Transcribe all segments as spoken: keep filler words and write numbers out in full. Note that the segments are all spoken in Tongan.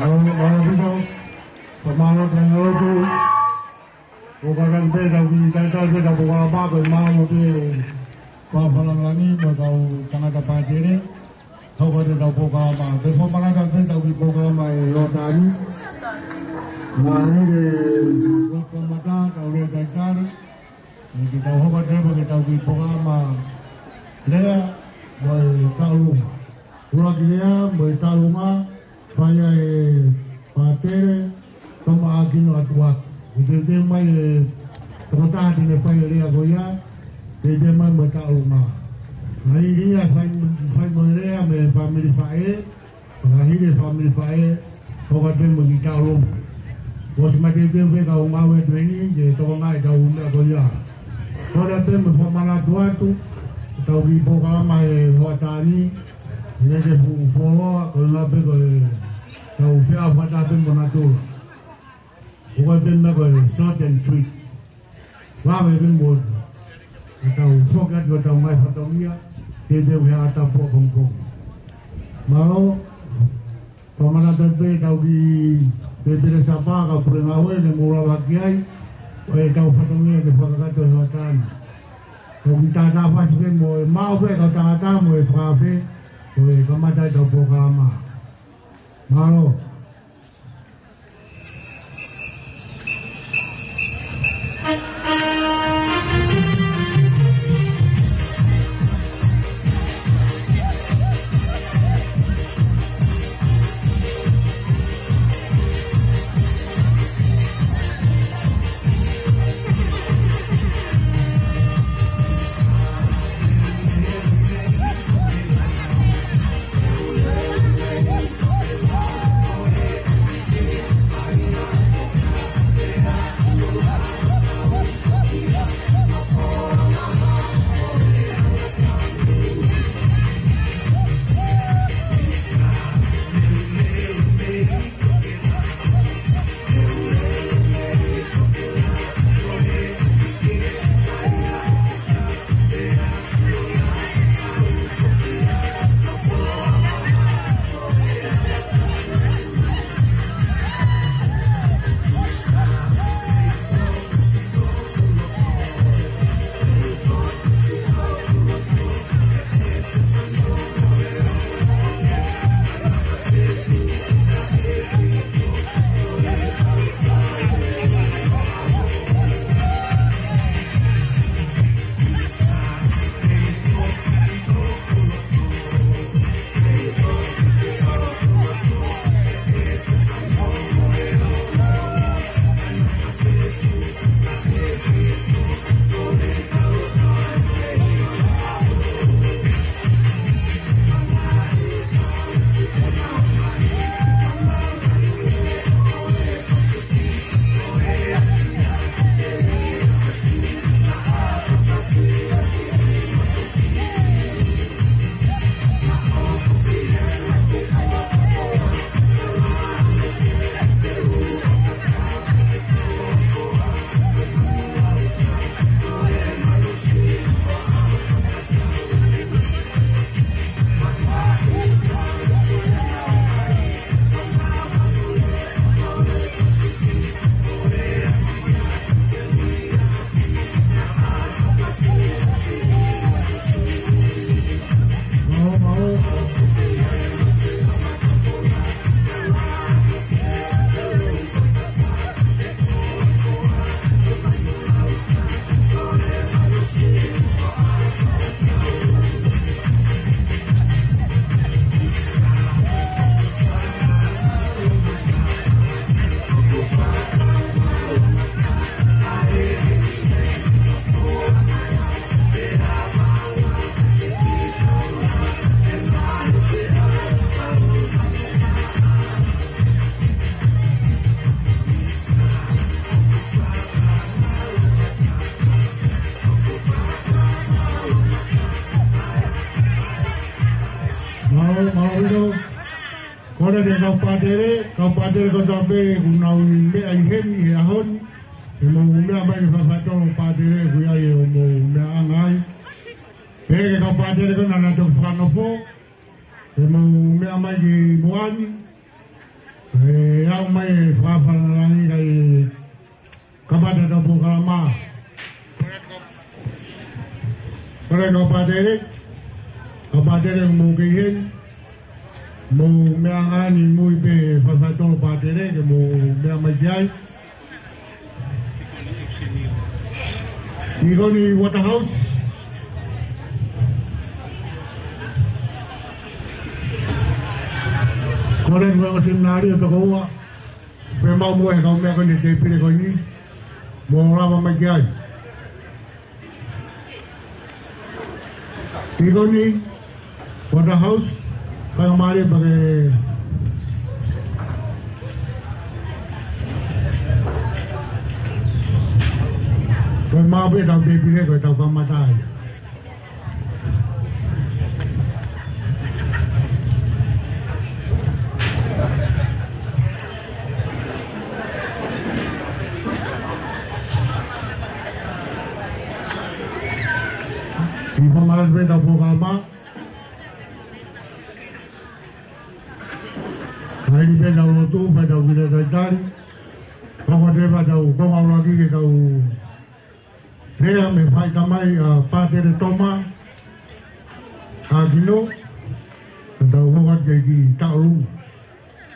Mālō, mālō ʻaupito. Fakamālō atu ʻa e lotu. Ko e kakai pē tau kiʻi talitali pē ʻetau polokalama ko e mālō pē Fafalangilangi mo e kau tangata pātele. Hoko atu ʻetau polokalama. Te u fakamanatu pē ʻetau kiʻi polokalama ʻi he hoʻatā ni. Naʻe ʻi ai e kamata ʻetau lea talitali. ʻE, ke tau hoko atu pē ki heʻetau kiʻi polokalama lea mo e taʻolunga. ʻUluaki lea mo e taʻolunga, fai ʻe Pātele Tomaʻakino ʻAtuʻatu. ʻE teuteu mai e tokotaha te ne fai e lea ko ia, teuteu mai mo e taʻolunga. Naʻe ʻi ai e fai, fai mo e lea mei he fāmili faʻē, pea hili e fāmili faʻē, hoko atu pē mo e kiʻi taʻolunga. Kuo ʻosi mateuteu pē kau ngāue atu heni, ke tokangaʻi ʻetau meʻa ko ia. Ko ia pē mo e fakamanatu atu ʻetau kiʻi polokalama he hoʻatā ni, ʻi he fuʻu fuoloa, ko e ngaahi pē ko ʻetau feʻao fakataha pē mo natula. Ko e pē meʻa ko e short and sweet. Vave pē mo ʻetau foki atu ʻetau ngaahi fatongia, ke te uhe ata pō pongipongi. Mālō, fakamanatu pē ʻetau kiʻi pēpele sapa ka pule ngāue ne mou lava ki ai, ʻo ʻetau fatongia ke fakakakato he hoʻatā ni. Ko e kiʻi tātāfasi pē mo e maʻu pē kau tangata mo e fakaafe, ko e kamata ʻetau polokalama. Mālō. Mālō ʻaupito. Kole ki he kau pātele, kau pātele kotoa pē ʻoku nau ʻi he meʻa ʻi heni he ʻaho ni. Ke mou meʻa mai ki he faifai tolo pātele, ʻoku ʻi ai ʻo mou meʻa ʻanga ai. Pehē ki he kau pātele ko ena naʻa nau toki fakanofo, ke mou meʻa mai ki muʻa ni. ʻE aʻu mai e fakafalala ni kae kamata ʻetau polokalama. Kole ki he kau pātele, kau pātele ʻoku mou kei heni, mou meʻa ʻanga ni, muimui pē he faifai tolo pātele, ke mou meʻa mai ki ai. Tīkoni Waterhouse. Kole ki he ongo seminalio ʻe toko ua. Fiemaʻu muʻa he kau meʻa ko eni, tēpile ko eni, mou lava mai ki ai. Tīkoni Waterhouse, faingamālie pē ke, ko e maʻu pē ʻetau tēpile ko ʻetau kamata ai. Kiʻi fakamālō pē ʻetau polokalama. Kae ʻi ai pē ʻetau lotu, fai ʻetau kiʻi lea talitali. Pea ko e tēpile ʻetau konga ʻuluaki ke tau lea mei he faʻitamai ʻa Pātele Toma Kakino, ʻetau konga ke kiʻi taʻolunga.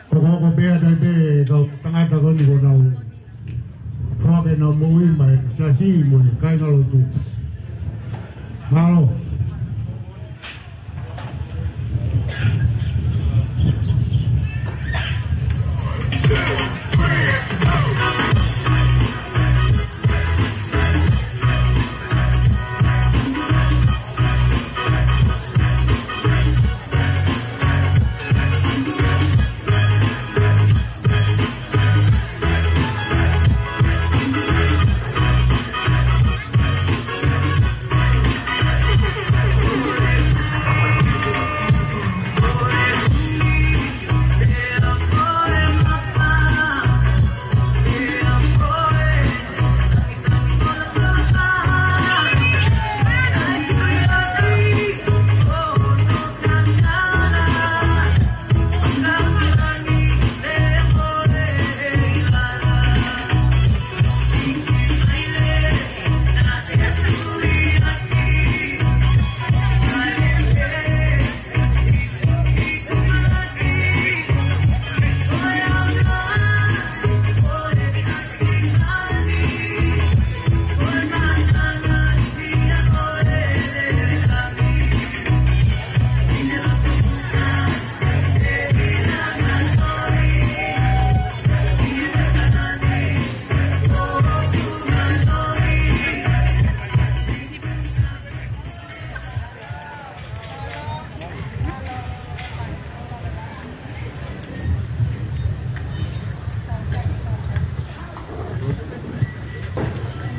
Ko e konga pē ʻa e taipe kau tangata ko eni ʻoku nau foaki ʻenau moʻui maʻa e siasi mo e kāingalotu. Mālō. Mālō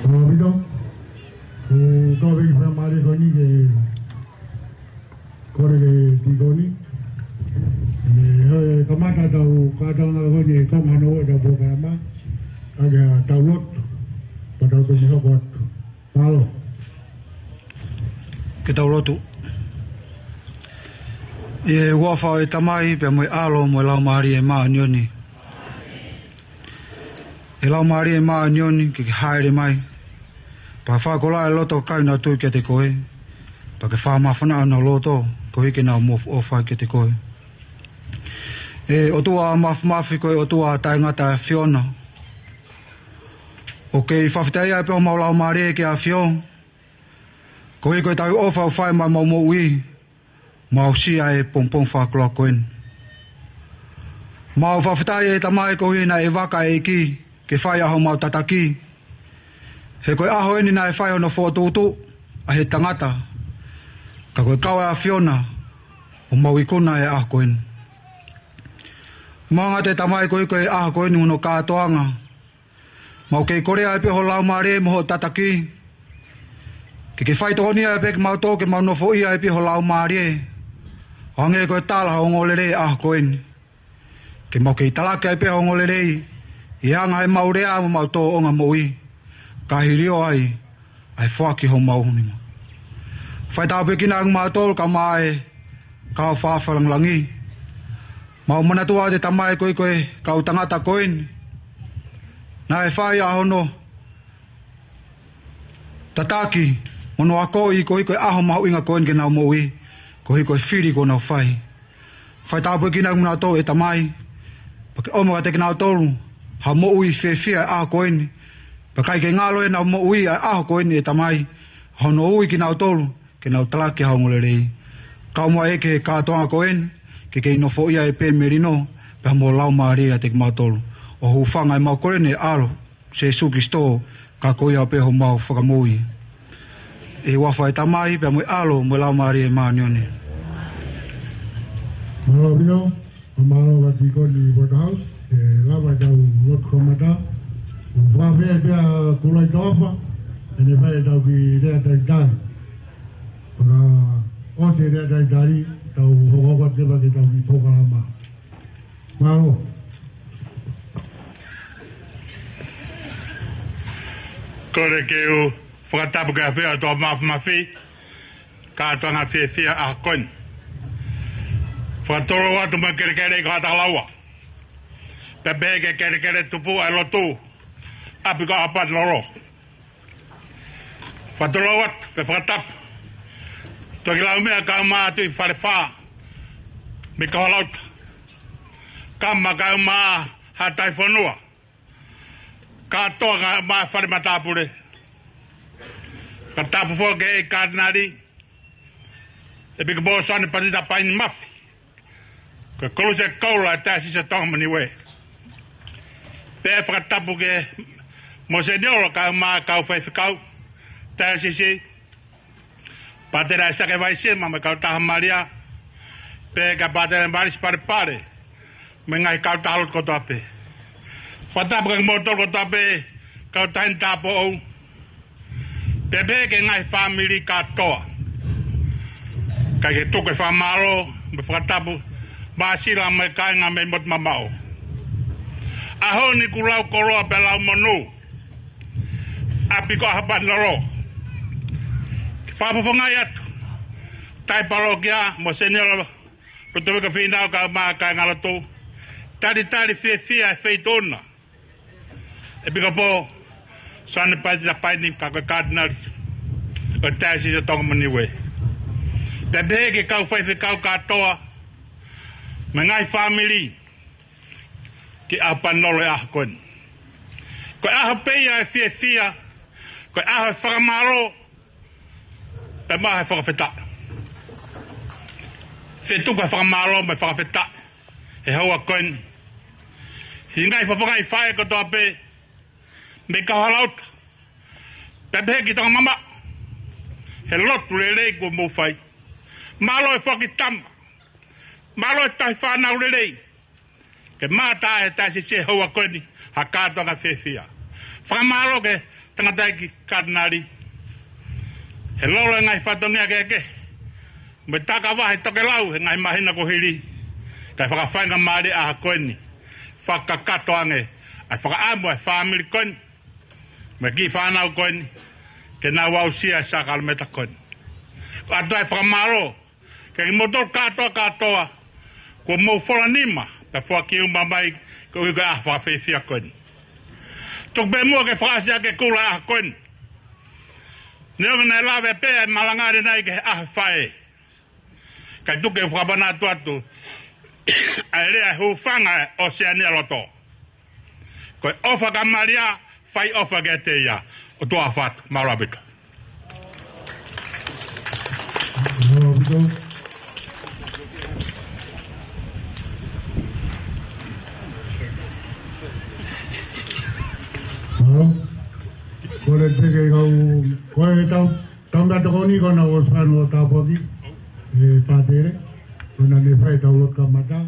ʻaupito. ʻOku tau ʻi he faingamālie ko eni ke kole ki he tīkoni. Ne, ʻe kamata ʻetau kātoanga ko eni he konga hono ua ʻetau polokalama. ʻA ia ke tau lotu, pea tau toki hoko atu. Mālō. Ke tau lotu. ʻI he huafa ʻo e Tamai, pea mo e ʻAlo, mo e Laumālie Māʻoniʻoni. ʻE Laumālie Māʻoniʻoni, ke ke hāʻele mai. Pea fakakoloa e loto ʻo e kau ʻoku nau tui kiate koe. Pea ke fakamāfana honau loto, koeʻuhi ke nau mofuʻofa kiate koe. ʻE ʻOtua Māfimafi, ko e ʻOtua taʻengata ʻa e ʻAfiona. ʻOku kei fakafetaʻi ai pē homau laumālie ki he ʻAfio. Koeʻuhi ko e tauhi ʻofa ʻoku fai maʻa homau moʻui, mo aʻusia e pongipongi fakakoloa ko eni. Mau fakafetaʻi ʻe Tamai koeʻuhi naʻe vaka e ʻEiki ke fai ʻa homau tataki. He ko e ʻaho eni naʻe fai hono fokotuʻutuʻu ʻa e tangata. Ka ko e kau ʻa e ʻAfiona, ʻoku mau ikuna he ʻaho ko eni. Mau ngata ʻe Tamai koeʻuhi ko e ʻaho ko eni hono kātoanga. Mau kei kole ai pē ho laumālie mo ho tataki. Ke ke faitokonia ai pē kimautolu ke mau nofoʻia ai pē ho laumālie. ʻO hangē ko e tala ho ongoongolelei ʻaho ko eni. Ke mau kei talaki ai pē ho ongoongolelei, ʻi he anga ʻemau lea mo ʻemau tōʻonga moʻui. Ka hili ʻo ai, ʻa e foaki homau nima. Fai tāpuekina ʻa kimautolu kae ʻumaʻā e kau fakalangilangi. Mau manatua ʻa e tamai ko ē ko e kau tangata ko eni. Naʻe fai ʻa hono tataki, mo hono akoʻi koeʻuhi ko e ʻaho mahuʻinga ko eni ke nau moʻui, koeʻuhi ko e fili kuo nau fai. Fai tāpuekina kinautolu ʻe tamai, pea ke ʻomi kiate kinautolu ha moʻui fiefia ʻa e ʻaho ko eni, pea ʻikai ke ngalo ʻenau moʻui ʻa e ʻaho ko eni ʻe tamai, hono ui kinautolu ke nau talaki ho ongoongolelei. Kau mai ʻEiki he kātoanga ko eni, ke kei nofoʻia ʻe pē melino, pea mo laumālie ʻiate kimautolu. ʻO hūfanga ʻemau kole ni he ʻAlo, Sīsū Kalaisi, ka ko ia pē homau Fakamoʻui. ʻI he huafa ʻo e Tamai, pea mo e ʻAlo, mo e Laumālie Māʻoniʻoni. Mālō ʻaupito, mālō ʻaupito Tīkoni Waterhouse, ʻe lava ʻetau lotu kamata. Fakafeʻiloaki pea kuo ʻi ai e toafa, ʻe ne fai ʻetau kiʻi lea talitali. Pea ʻosi e lea talitali, tau hoko atu pē ki heʻetau kiʻi polokalama. Mālō. Kole ke u fakatapu ki he ʻAfio ʻo e ʻOtua Māfimafi, kātoanga fiefia ʻaho ko eni. Fakatulou atu mo e kelekele ʻi Katakalaua. Pea pehē ki he kelekele tupu ʻa e lotu, ʻapi ko ʻAhopanilolo. Fakatulou atu, pea fakatapu. Toki lau meʻa kae ʻumaʻā Tuʻi Falefā, mei Kaholauta. Kama kae ʻumaʻā Haʻataifonua. Kātoa kae ʻumaʻā e fale matāpule. Fakatapu foki ki he Katinali, ʻEpikopō Soane Patita Paini Mafi. Ko e Kōlosi ʻo e Koula ʻo e Taiosisi ʻo Tonga mo Niue. Pea fakatapu ki he Monseniolo kae ʻumaʻā e kau faifekau taiosisi, Pātele ʻAisake Vaisima mo e kautaha Malia, pea kia Pātele Malisi Palepale, mo e ngaahi kautaha lotu kotoa pē. Fakatapu kia kimoutolu kotoa pē, kautaha ni tāupoʻou. Pea pehē ki he ngaahi fāmili kātoa. Kae tuku e fakamālō, mo e fakatapu, Māsila mo e kāinga mei Motu Mamaʻo. ʻAho ni kuo lau koloa pea lau monū. ʻApi ko ʻAhopanilolo. Fakafofongaʻi atu. Tauhi palokia, Monseniolo Lutoviko Fīnau kae ʻumaʻā e kāingalotu. Talitali fiefia e feituʻu na. ʻEpikopō Soane Patita Paini, ka ko e Katinali ʻo e Taiosisi ʻo Tonga mo Niue. Pea pehē ki he kau faifekau kātoa, mo e ngaahi fāmili, ki ʻAhopanilolo he ʻaho ko eni. Ko e ʻaho pē ia ʻo e fiefia, ko e ʻaho ʻo e fakamālō, pea mo e ʻaho ʻo e fakafetaʻi. Fetuku e fakamālō mo e fakafetaʻi he houa ko eni. Ki he ngaahi fafangaʻi faʻē kotoa pē mei Kaholauta, pea pehē ki Tonga mamaʻo, he lotu lelei kuo mou fai. Mālō e foaki tama, mālō e tauhi fānau lelei, ke mātā he taiosisi he houa ko eni ha kātoanga fiefia. Fakamālō ki he tangataʻeiki Katinali he lolo e ngaahi fatongia kehekehe, mo e takavahe tokelau he ngaahi māhina kuo hili, kae fakafaingamālie ʻa e ʻaho ko eni, fakakakato ange ʻa e fakaʻamu ʻa e fāmili ko eni mo e kiʻi fānau ko eni, ke nau aʻusia e sākalamēniti ko eni. ʻOatu e fakamālō kiate kimoutolu kātoa, kātoa kuo mou fola nima pea foaki uma mai koeʻuhi ko e ʻaho fakafiefia ko eni. Tuku pē muʻa ke fakaʻasi ʻaki e kula ʻo e ʻaho ko eni. Neongo naʻe lave pē ʻa e malanga ʻanenai ki he ʻaho ʻo e faʻē, kae tuku ke u fakamanatu atu ʻa e lea ʻa e hūfanga ʻo e ʻOseania loto. Ko e ʻofa kia Malia, fai ʻofa kiate ia. ʻOtua ʻofa atu, mālō ʻaupito. Mālō ʻaupito. Mālō. Kole pē ke kau, ko e tau, tau meʻatokoni ko ena ʻosi fai hono tāpuaki ʻe Pātele, ko ena ne fai ʻetau lotu kamata,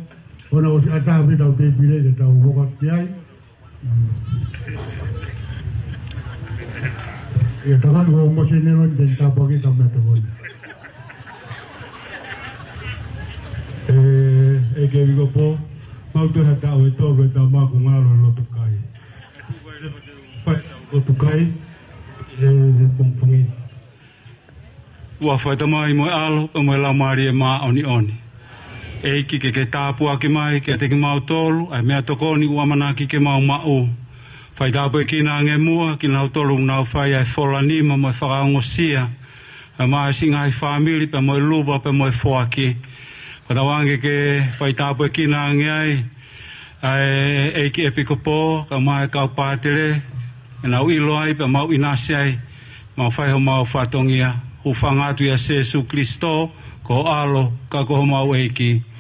ko ena ʻosi ʻatā pē ʻetau tēpile ke tau hoko atu ki ai. ʻIo, tokoni ko Monseniolo ni te ne tāpuakiʻi ʻetau meʻatokoni. Ke viko po, mau te hata o e tolu e tau maku ngalo lotu kai. Fai lotu kai, e, e pongipongi. ʻUa fai Tamai mo e ʻAlo, pea mo e Laumālie Māʻoniʻoni. ʻEiki ke ke tāpuaki mai, kiate kimautolu, ʻa e meʻatokoni ʻoku ʻamanaki ke mau maʻu. Fai tāpuekina ange muʻa, kinautolu ʻoku nau fai ʻa e fola nima mo e fakaongosia, ʻa e maʻa siʻi ngaahi fāmili, pea mo e luva, pea mo e foaki. Fakatauange ke fai tāpuekina ange ai, ʻa e ʻEiki ʻEpikopō, kae ʻumaʻā e kau pātele, ke nau ʻilo ai, pea mau ʻinasi ai, mau fai homau fatongia, hūfanga atu ʻia Sēsū Kilisitō, ko ho ʻAlo, ka ko homau ʻEiki.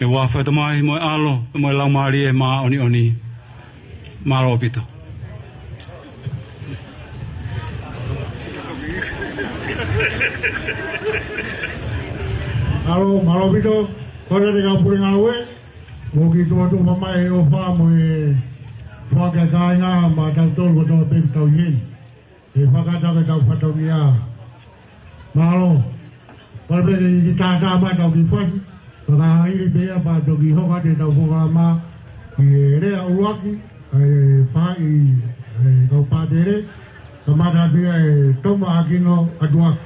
ʻE ʻua fai Tamai mo e ʻAlo, mo e Laumālie Māʻoniʻoni. Mālō ʻaupito. Mālō, mālō ʻaupito. Kole atu ki he kau pule ngāue. Mo ki tuʻa tuʻa mai e ʻofa mo e foaki ʻa e kāinga maʻa tautolu kotoa pē ʻoku tau ʻi heni. ʻE fakataha ke tau fatongia. Mālō. Pea pehē ki tātā mai tau kiʻi fasi. Fakahili pē ia pea toki hoko atu e tau polokalama ki he lea ʻuluaki, ʻa e faʻahi, ʻa e kau pātele, kamata atu ia ʻe Toma Akino Atuaki.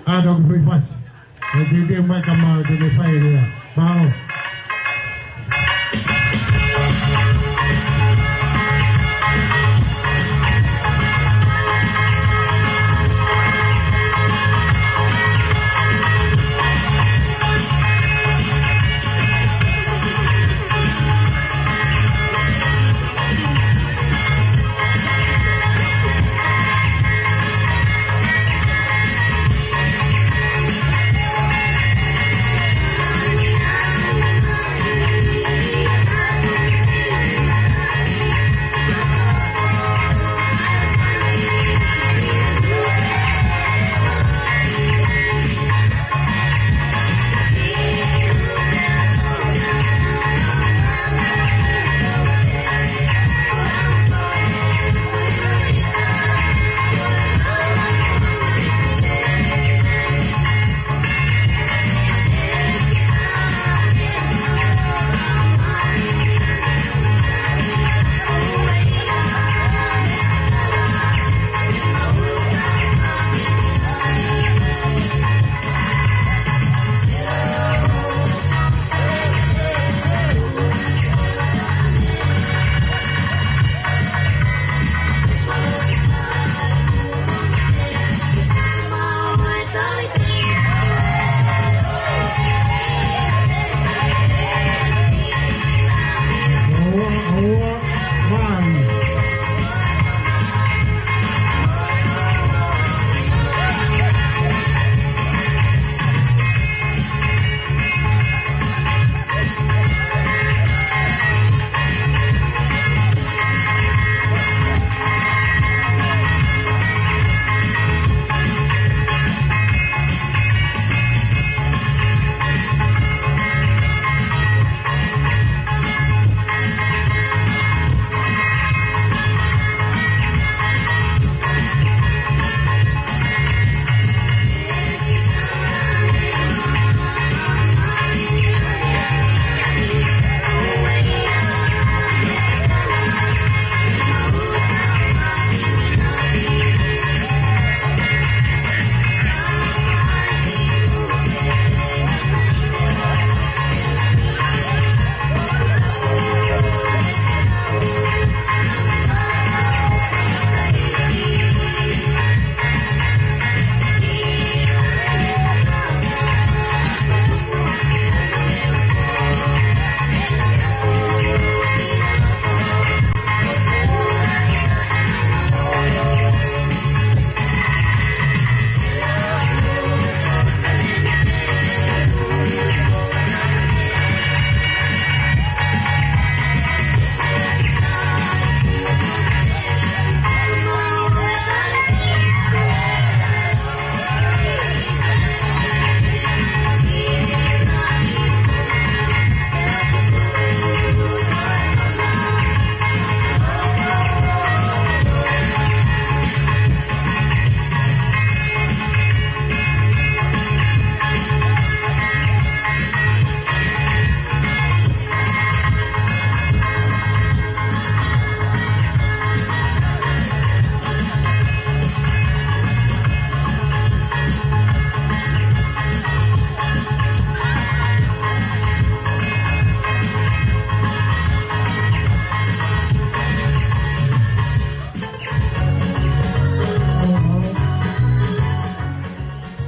ʻA tau kiʻi foʻi fasi. ʻE te te mai kama te ne fai e lea. Mālō.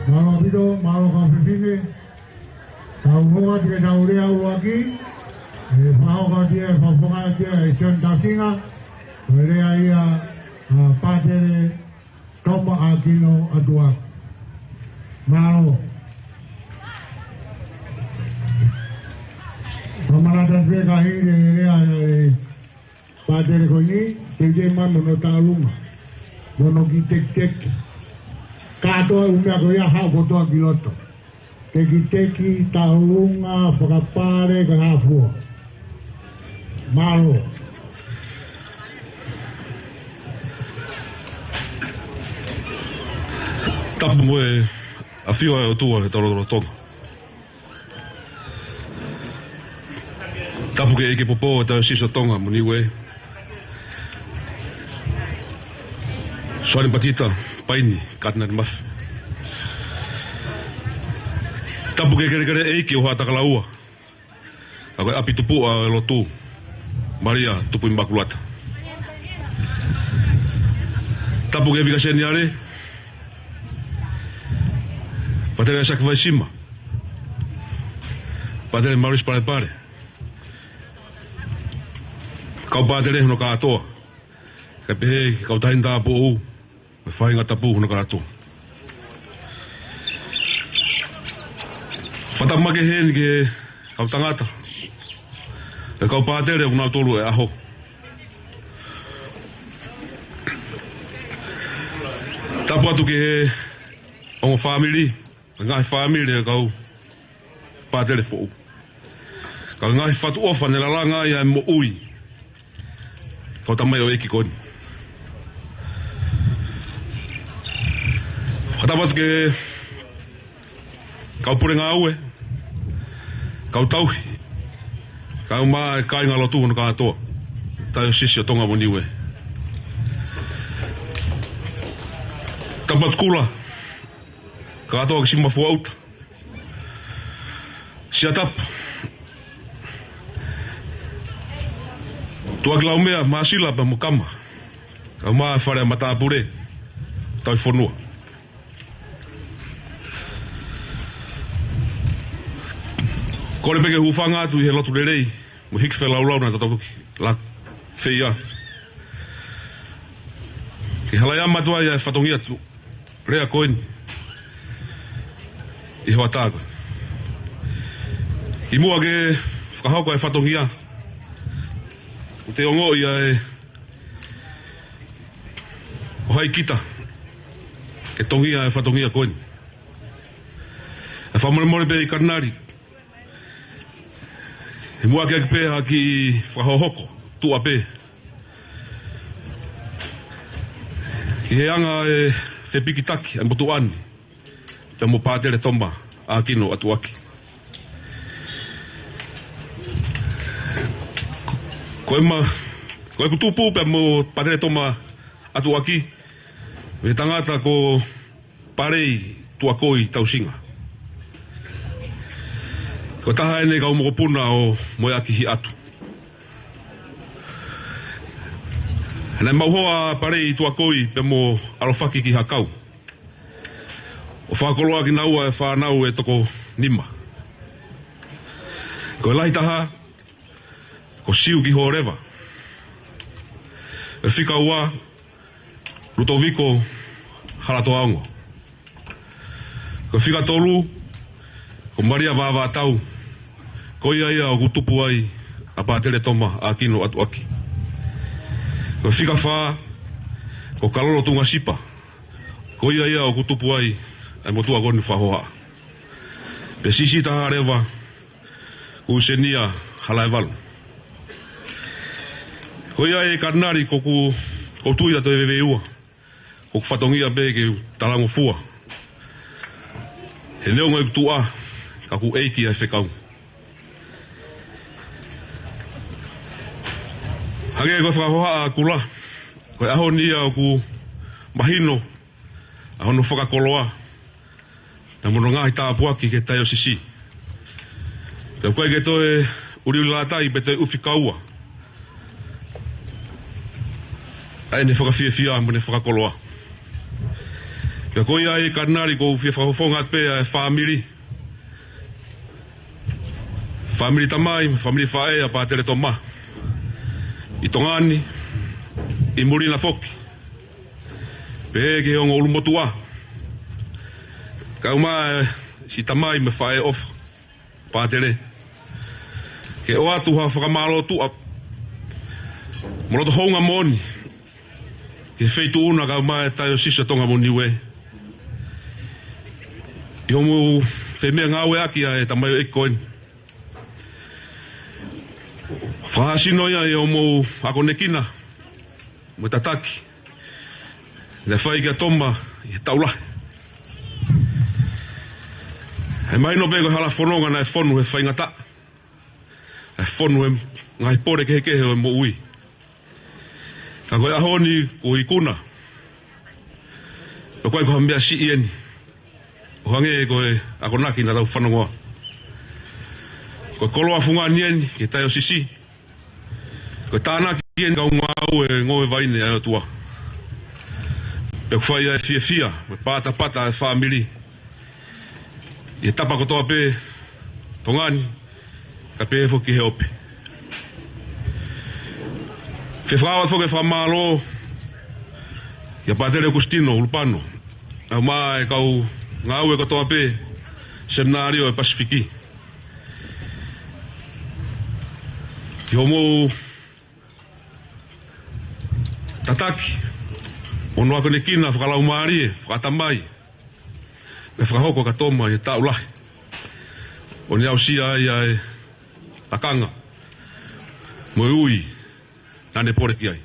Mālō ʻaupito, mālō kau fefine. Tau hoko atu ki he tau lea ʻuluaki. ʻE fakahoko atu ia, fakafofonga atu ia ʻe Sione Tausinga. Ko e lea ia ʻa Pātele Toma ʻAkino ʻAtuʻaki. Mālō. Fakamanatu atu pē ka hili e lea ʻa e Pātele ko eni, teuteu mai mo hono tauʻolunga, mo hono kiʻi tekiteki. Kātoa e ʻū meʻa ko ia, haʻu kotoa ki loto. Tekiteki, tauʻolunga, fakapale, ka hafua. Mālō. Tapu mo e ʻafio ʻa e ʻOtua he tau lotolotonga. Tapu ki he ʻEiki Popo ʻo e Taiosisi ʻo Tonga mo Niue, Soane Patita Paini Katinali Mafi. Tapu ki he kelekele ʻeiki ʻo Haʻatakalaua, ʻa ko e ʻapi tupuʻa ʻo e lotu, Malia Tupu ʻImakulata. Tapu ki he Vika Seniale, Pātele ʻAisake Vaisima, Pātele Maurice Palepale, kau pātele hono kātoa, kae pehē ki he kau taʻahine tāupoʻou mo e faʻahinga tapu hono kātoa. Fakatapu makehe heni ki he kau tangata, e kau pātele ʻoku nau tolu he ʻaho. Tapu atu ki he ongo fāmili, ngaahi fāmili ʻa e kau pātele foʻou. Ka ko e ngaahi fatu ʻofa ne lalanga ai ʻa e moʻui ʻa e kau tamaioʻeiki ko eni. Fakatapu atu ki he kau pule ngāue, kau tauhi, kae ʻumaʻā e kāingalotu hono kātoa, Taiosisi ʻo Tonga mo Niue. Tapu atu Kula, kātoa ki Simafuaʻuta, Siatapu, Tuʻakilaumea, Māsila pea mo Kama, kae ʻumaʻā e fale ʻa Matāpule, Tauhi Fonua. Kole pē ke hūfanga atu ʻi he lotu lelei mo e hiki feilaulau naʻa tau toki laka feia, ke halaia matua ia e fatongia atu lea ko eni ʻi he hoʻatā ko ē. Kimuʻa ke fakahoko e fatongia, ʻoku te ongoʻi ʻa e ʻo hai kita ke tongia e fatongia ko eni. ʻE fakamolemole pē ʻi Katinali, ʻe muʻaki ʻaki pē ha kiʻi fakahohoko tuʻa pē ki he anga e fepikitaki ʻa e motuʻa ni pea mo Pātele Toma ʻAkino ʻAtuʻaki. Ko e ma, ko ʻeku tupu pea mo Pātele Toma ʻAtuʻaki, mei he tangata ko Palei Tuʻakoi Tausinga. Ko e taha ʻeni e kau mokopuna ʻo Moeaki Hiʻatu. Naʻe maʻu hoa ʻa Palei Tuʻakoi pea mo ʻAlofaki Kihakau, ʻo fakakoloa kinaua e fānau ʻe toko nima. Ko e lahi taha, ko Siu Kihōleva. E fika ua, Lutoviko Halatoaongo. Ko e fika tolu, ko Malia Vāvātau. Ko ia ia ʻoku tupu ai ʻa Pātele Toma ʻAkino ʻAtuʻaki. Ko e fika fā, ko Kalolo Tungasipa. Ko ia ia ʻoku tupu ai ʻa e motuʻa ko eni fakahohaʻa. Pea siʻisiʻi taha leva, ko Senia Halaevalu. Ko ia ʻe Katinali, ko ʻeku, ko ʻeku tui ʻa Toe Veveua, ko ʻeku fatongia pē ke talangofua. He neongo ʻeku tuʻa, ka ʻoku ʻeiki ʻa e fekau. Hangē ko e fakahohaʻa ʻa Kula, ko e ʻaho ni ia ʻoku mahino ʻa hono fakakoloa, pea mo hono ngaahi tāpuaki ki he taiosisi. Pea ʻoku ʻikai ke toe uliulilātai pe toe ʻufi kaua ʻa ʻene fakafiefia mo ʻene fakakoloa. Pea ko ia ʻe Katinali, ʻoku ou fie fakafofonga atu pē ʻa e fāmili, fāmili tamai, fāmili faʻē ʻa Pātele Toma, ʻi Tonga ni, ʻi muli na foki, pehē ki he ongo ʻulumotuʻa, kae ʻumaʻā siʻi tamai mo e faʻē ʻofa, Pātele, ke ʻoatu ha fakamālō tuʻa mo loto houngaʻia moʻoni ki he Feituʻu na kae ʻumaʻā e Taiosisi ʻo Tonga mo Niue, ʻi hoʻomou fai meʻangāueʻaki ʻa e tamaioʻeiki ko eni. Fakahāsino ia ʻi hoʻomou akonekina mo e tataki naʻe fai kia Toma ʻi he taʻu lahi. ʻE mahino pē ko e hala fononga naʻe fonu he faingataʻa, ʻe fonu he ngaahi pole kehekehe ʻo e moʻui. Ka ko e ʻaho ni kuo ikuna, ʻoku ʻikai ko ha meʻa siʻi eni, ʻo hangē ko e akonaki naʻa tau fanongoa. Ko e koloa fungani eni ki he Taiosisi. Ko e tānaki eni ki he kau ngāue ngoue vaine ʻa e ʻOtua. Pea ʻoku fai ʻa e fiefia mo e patapata ʻa e fāmili ʻi he tapa kotoa pē, Tonga ni, kae pehē foki ki he ope. Fie fakaʻau atu foki e fakamālō kia Pātele Okositino Ulupano, kae ʻumaʻā e kau ngāue kotoa pē Seminalio ʻo e Pasifiki, ʻi hoʻomou tataki mo hono akonekina fakalaumālie, fakaʻatamai, naʻe fakahoko kia Toma ʻi he taʻu lahi, ʻo ne aʻusia ai ʻa e lakanga mo e ui naʻa ne pole ki ai.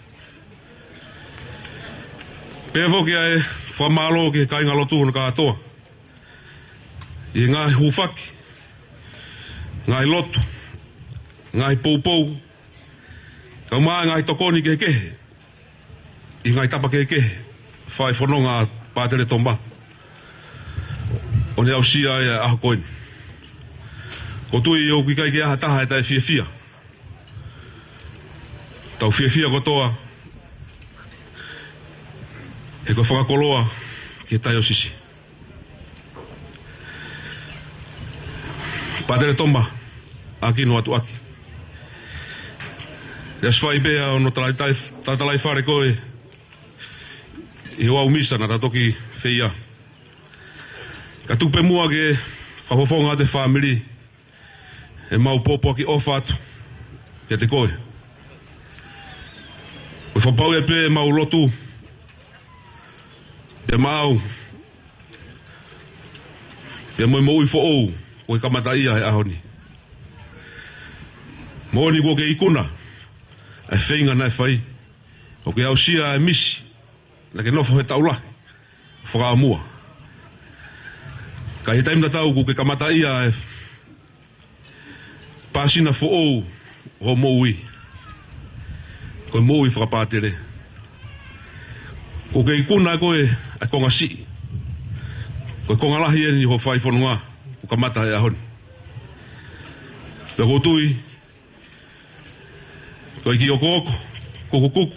Pehē foki ʻa e fakamālō ki he kāingalotu hono kātoa ʻi he ngaahi hūfaki, ngaahi lotu, ngaahi poupou, kae ʻumaʻā e ngaahi tokoni kehekehe ʻi he ngaahi tapa kehekehe, fai fononga ʻa Pātele Toma, ʻo ne aʻusia ai ʻa e ʻaho ko eni. ʻOku ou tui ʻoku ʻikai ke ʻi ai ha taha ʻe taʻefiefia. Tau fiefia kotoa he ko e fakakoloa ki he Taiosisi. Pātele Toma, ʻaki hono ʻatu ʻaki. ʻI he ʻosi fai pē ʻa hono talaitai-, talatalai fale ko ē ʻi he ʻū misa naʻa ta toki feia, ka tuku pē muʻa ke fakafofonga atu e fāmili ʻemau pōpoaki ʻofa atu kiate koe. Ko e fakapapauʻi pē ʻemau lotu pea maʻau pea mo e moʻui foʻou kuo ke kamataʻia he ʻaho ni. Moʻoni kuo ke ikuna ʻa e feinga naʻe fai, ʻo ke aʻusia e misi naʻa ke nofo he taʻu lahi fakaʻamua. Ka ʻi he taimi tatau kuo ke kamataʻia e pāsina foʻou ʻo hoʻo moʻui, ko e moʻui fakapātele. Kuo ke ikuna ʻe koe ʻa e konga siʻi, ko e konga lahi eni hoʻo fai fononga kuo kamata he ʻaho ni. Pea ʻoku ou tui ko e kiʻi okooko, kukukuku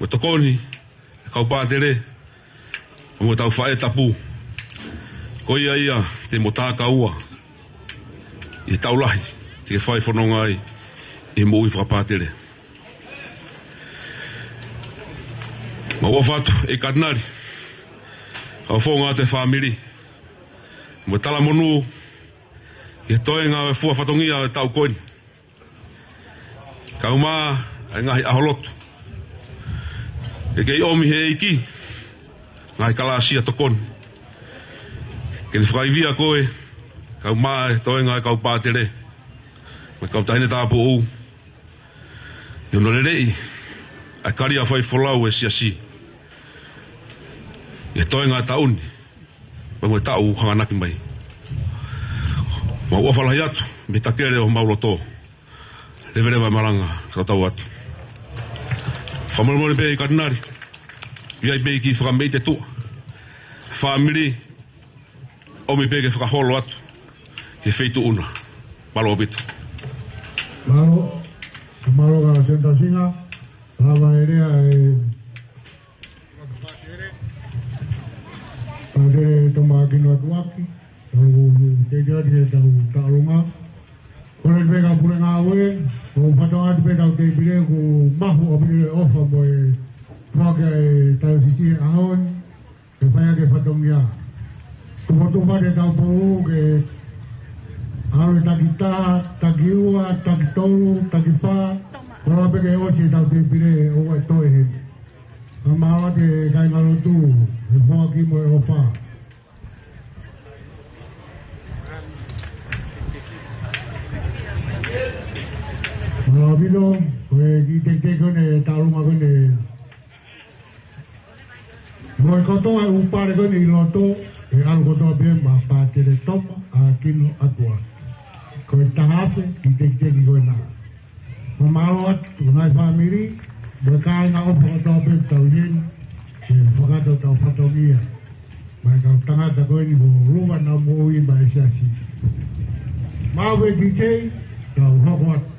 mo e tokoni ʻa e kau pātele mo ʻetau faʻē tapu, ko ia ia te mo takaua ʻi he taʻu lahi te ke fai fononga ai ʻi he moʻui fakapātele. Mau ʻofa atu ʻe Katinali, fakafofonga atu e fāmili mo e talamonū ki he toenga ʻo e fua fatongia ʻo e taʻu ko eni, kae ʻumaʻā e ngaahi ʻaho lotu. Ke kei ʻomi he ʻEiki ngaahi kalāsia tokoni ke ne fakaivia koe, kae ʻumaʻā e toenga e kau pātele mo e kau taʻahine tāupoʻou, ʻi hono leleʻi ʻa e kalia faifolau ʻa e siasi ʻi he toenga e taʻu ni pea mo e taʻu hanganaki mai. Mau ʻofa lahi atu mei he takele ʻo homau loto. Leveleva e malanga, kau tau atu. Fakamolemole pē ʻe Katinali, ʻi ai pē kiʻi fakameʻite tuʻa, fāmili, ʻomi pē ke fakaholo atu ki he Feituʻu na. Mālō ʻaupito. Mālō, mālō ka Senita Singa, lava e lea e Pele toma kino atu ʻaki, tau teitei atu ke tau taʻolunga. Kole pē kau pule ngāue, ko fatongia atu pē tau teitei pile ʻoku mahu ʻaupito e ʻofa mo e foaki ʻa e taiosisi he ʻaho ni, ke fai ʻaki e fatongia. Tufotufa te tau pou ke ʻalu e taki taha, taki ua, taki tolu, taki fā, kole pē ke ʻosi e tau teitei pile ʻo e toe heni. Ka mālō atu e kāingalotu, e foaki mo e ʻofa. Mālō ʻaupito, ko e kiʻi teitei ko eni, taʻolunga ko eni. Mo e kotoa e ʻū pale ko eni ʻi loto, ʻe ʻalu kotoa pē maʻa Pātele Toma ʻAkino ʻAtua. Ko e taha afe kiʻi teitei ko ena. Mo mālō atu, ngaahi fāmili, mo e kāinga ʻofa kotoa pē tau ʻi heni, ke fakahoko ʻetau fatongia. Mai kau tangata ko eni ko Luva na moʻui mai siasi. Mau e D J, tau hoko atu.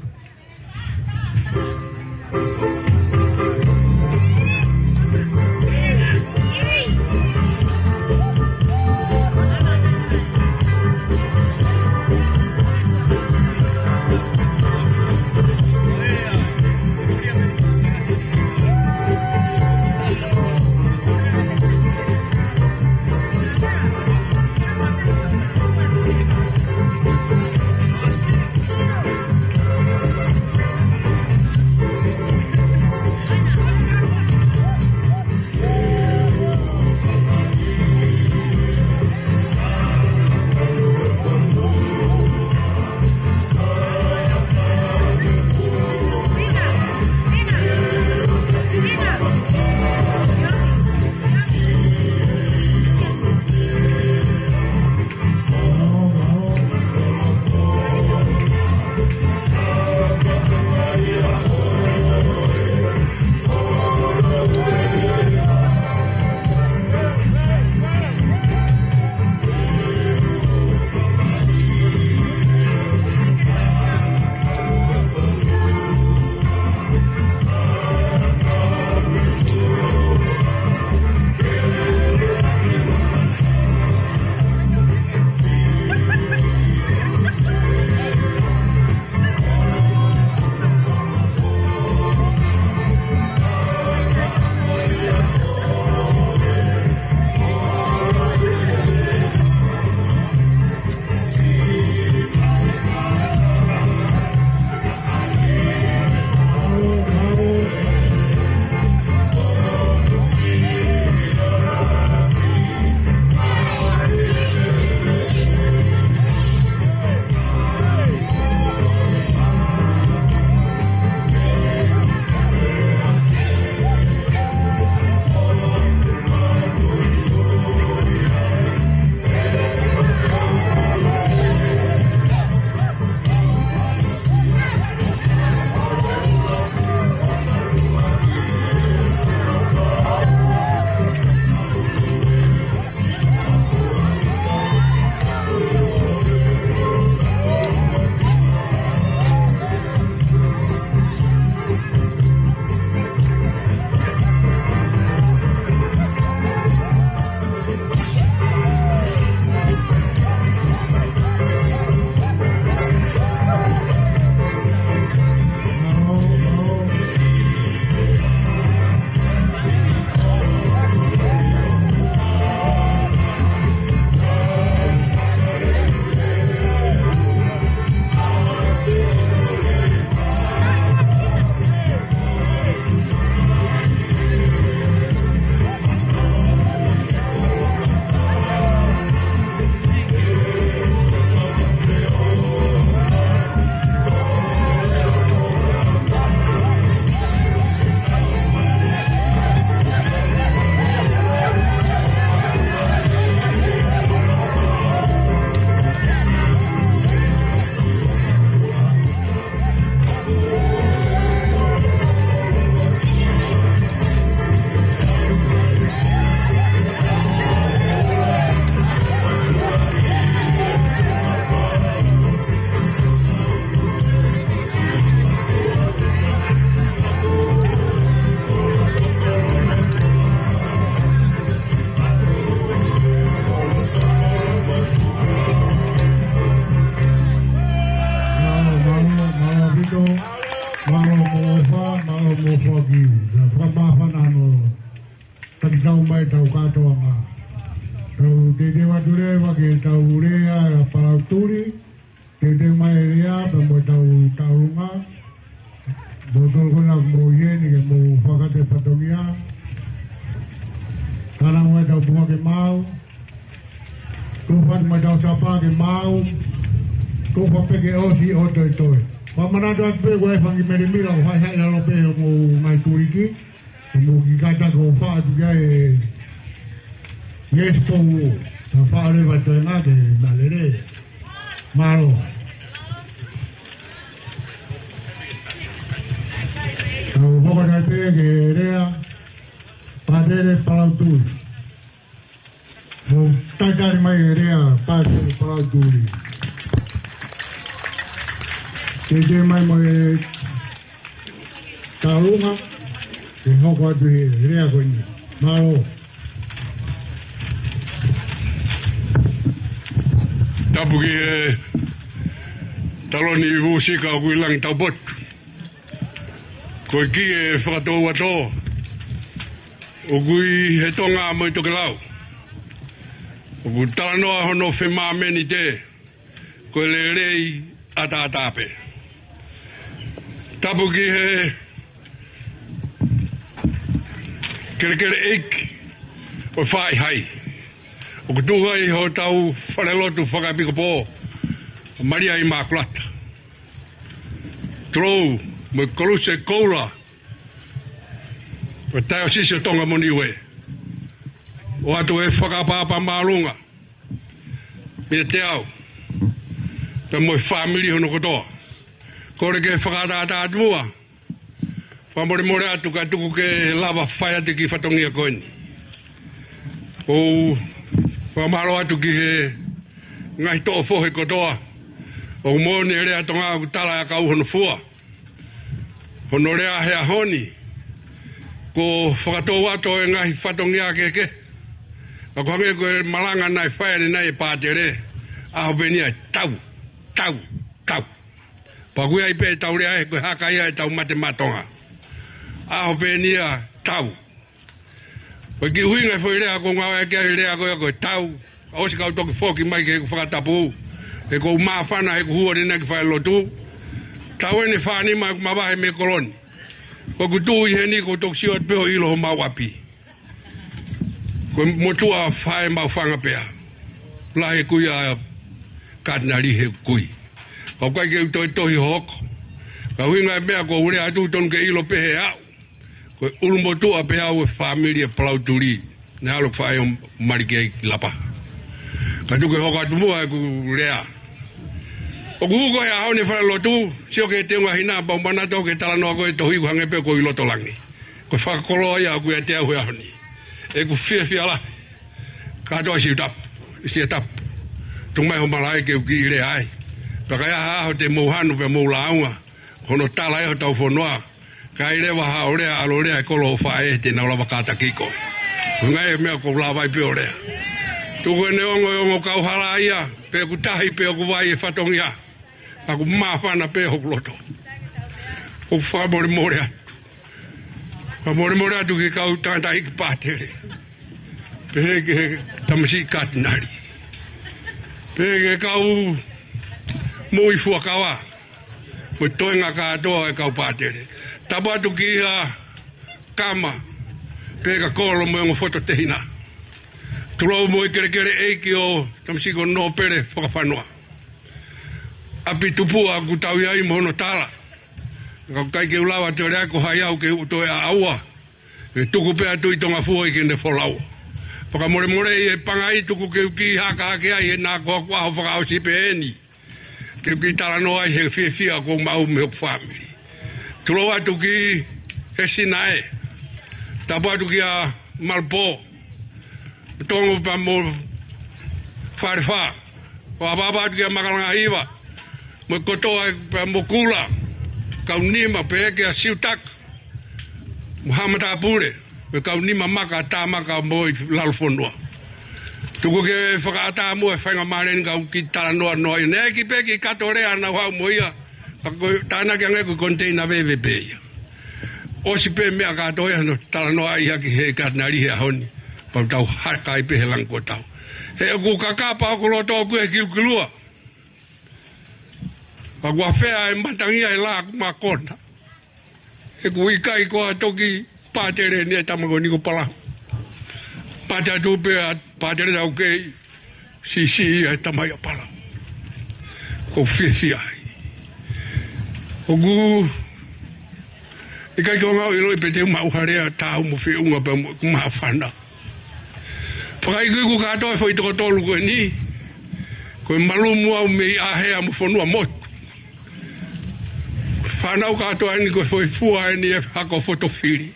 Ke tau lea ʻa Palautuli, ke te mai lea pea mo tau taulunga. Mo tolokona mo ieni ke mo fakate fatongia. Kana mo tau punga ke mau. Ko fatu mai tau sapa ke mau. Ko fa peke osi o toi toi. Pamanatu atu pē ko e fangi melemila ko hai hai lalo pē mo ngai tuliki. Mo ki kata ko fa atu kia e. Yes, ko u. Ta fa le va toi nga ke na lele. Malo. Ka u hoka kai pē ke lea. Patele Palautuli. Mo taitari mai e lea Pātele Palautuli. Ke te mai mo e taulunga, ke hoko atu he lea ko eni. Mālō. Tapu ki he taloni vūsika ʻoku ʻi langi taupotu. Ko e ki he fakatouʻato. ʻOku ʻi he Tonga mo e tokelau. ʻOku talanoa hono femāmenite. Ko e lelei ʻataʻatā pē. Tapu ki he kelekele ʻeiki ʻo Faʻihai. ʻOku tuʻu ai hotau falelotu fakaʻepikopō, Malia ʻImakulata. Tulou mo e Koluse Koula ʻo e Taiosisi ʻo Tonga mo Niue. ʻOatu e fakaʻapaʻapa māʻolunga meiate au pea mo e fāmili hono kotoa. Kole ke fakaʻataʻatā atu muʻa. Fakamolemole atu ka tuku ke lava fai atu e kiʻi fatongia ko eni. ʻOku ou fakamālō atu ki he ngaahi toʻo fohe kotoa. ʻOku moʻoni e lea Tonga ʻoku tala ʻe he kau hono fua. Hono lea he ʻaho ni, ko e fakatouʻato e ngaahi fatongia kehekehe. Ka ʻoku hangē ko e malanga naʻe fai ʻanenai ʻe Pātele, ʻaho pē ʻeni ia tau, tau, tau. Pea ʻoku ʻi ai pē ʻetau lea ē, ko e haka ia ʻetau mate maʻa Tonga. ʻAho pē ʻeni ia tau. Ko e kiʻi ʻuhinga e foʻi lea ʻoku ou ngāueʻaki ai e lea ko ia ko e tau. ʻOsi kau toki foki mai ki heʻeku fakatapu. He ʻoku ou māfana heʻeku hū ʻanenai ki falelotu. Taʻu ʻeni ʻe fānima ʻeku mavahe mei he kolo ni. Ko ʻeku tuʻu ʻi heni ʻoku ou toki sio atu pē ʻo ʻilo homau ʻapi. Ko e motuʻa faʻē maʻu fanga pea. Lahi e kui ʻa Katinali he kui. ʻOku ʻikai ke u toe tohi hohoko. Ka ʻuhinga e meʻa ʻoku ou lea atu tonu ke ʻilo pē ʻe au. Ko e ʻulumotuʻa pē au e fāmili ʻa Palautuli. Naʻe ʻalu e faʻē ʻo mali ki ai ki Lapaha. Ka tuku ke hoko atu muʻa ʻeku lea. ʻOku hū ko e ʻaho ni falelotu, sio ki he teunga hina, pea u manatu au ki he talanoa ko e tohi ʻoku hangē pē ʻoku ʻi loto langi. Ko e fakakoloa ia ʻoku ʻiate au he ʻaho ni. ʻEku fiefia lahi. Kātoa Siutapu, Siatapu. Tuku mai ho malaʻe ke u kiʻi lea ai. Pea ka ʻi ai ha ʻaho te mou hanu pea mou lāunga. Hono tala ʻe hotau fonua. Ka ʻi ai leva haʻo lea, ʻalu ʻo lea he kolo ʻo faʻē te nau lava kātaki koe. Ko e ngaahi meʻa ʻoku ou lava ai pē ʻo lea. Tuku ʻene ongoongo kauhala ia, pe ʻoku tahi pe ʻoku vai e fatongia. Ka ʻoku māfana pē hoku loto. ʻOku ou fakamolemole atu. Fakamolemole atu ki he kau tangataʻeiki Pātele. Pehē ki he tamasiʻi Katinali. Pehē ki he kau moʻui fuakava. Mo e toenga kātoa e kau Pātele. Tapu atu ki ha kama, pehē kia Kolo mo e ongo fototehina. Tulou mo e kelekele ʻeiki ʻo tamasiʻi ko Nōpele Fakafanua. ʻApi tupuʻa ʻoku tau ʻi ai mo hono tala. Ka ʻoku ʻikai ke u lava toe lea ko hai au ke u toe ʻaʻaua. Ke tuku pē ʻa Tuʻi Tongafua ʻi heʻene folau. Fakamolemole ʻi he pangai tuku ke u kiʻi haka hake ai he naʻa ko ʻeku ʻaho fakaʻosi pē ʻeni. Ke u kiʻi talanoa ai he fiefia ʻoku ou maʻu mei hoku fāmili. Tulou atu ki he sina ē. Tapu atu kia Malupō. Tongo pea mo Falefā. ʻOku ʻapaʻapa atu kia Makalanga Hiva. Mo e kotoa pea mo Kula. Kau nima pehē kia Siutaka. Mo Haʻamatāpule. Mo e kau nima maka, tā maka mo e lalo fonua. Tuku ke fakaʻatā muʻa e faingamālie ni ka u kiʻi talanoa noa ia. Naʻe ʻi ai pē kiʻi kato lea naʻa ku haʻu mo ia. Ka ko e tānaki ange ko e koniteina veve pē ia. ʻOsi pē meʻa kātoa ia hono talanoa ai hake he Katinali he ʻaho ni. Pea tau haka ai pē he langi kuo tau. He ʻoku kakapa hoku loto ʻoku ʻi he kilukilua. Ka ʻoku ʻafea e matangi ʻa e lā ʻoku mākona. He ʻoku ʻikai ko ha toki pātele eni e tama ko eni ko Palau. Mate atu pē ʻa Pātele Taukei, siʻisiʻi ʻa e tamai ʻa Palau. ʻOku ou fiefia ai. ʻOku ʻikai ke u ngāue ʻilo pe te u maʻu ha lea tāu mo feʻunga pea mo ʻeku māfana. Fakaikuiku kātoa e foʻi toko tolu ko eni, ko e malumu au mei ʻĀhea mo Fonuamotu. Fānau kātoa eni ko e foʻi fua eni e hako fotofili.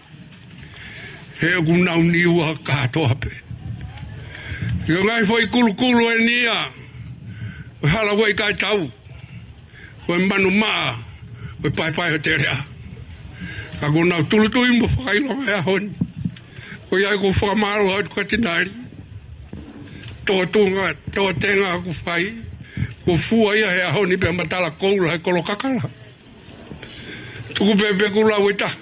He ʻoku nau Niua kātoa pē. Ko e ngaahi foʻi kulukulu eni ia, ko e hala ua ʻikai tau. Ko e manu maʻa, ko e paepae ʻo Teleʻa. Ka ʻoku nau tūʻulutui mo fakaʻilonga e ʻaho ni. Ko ia ʻoku ou fakamālō atu Katinali. Tōtunga, tōtenga ʻoku fai. Ko e fua ia he ʻaho ni pea matala koula he kolo kakala. Tuku pē pē kulau e taha.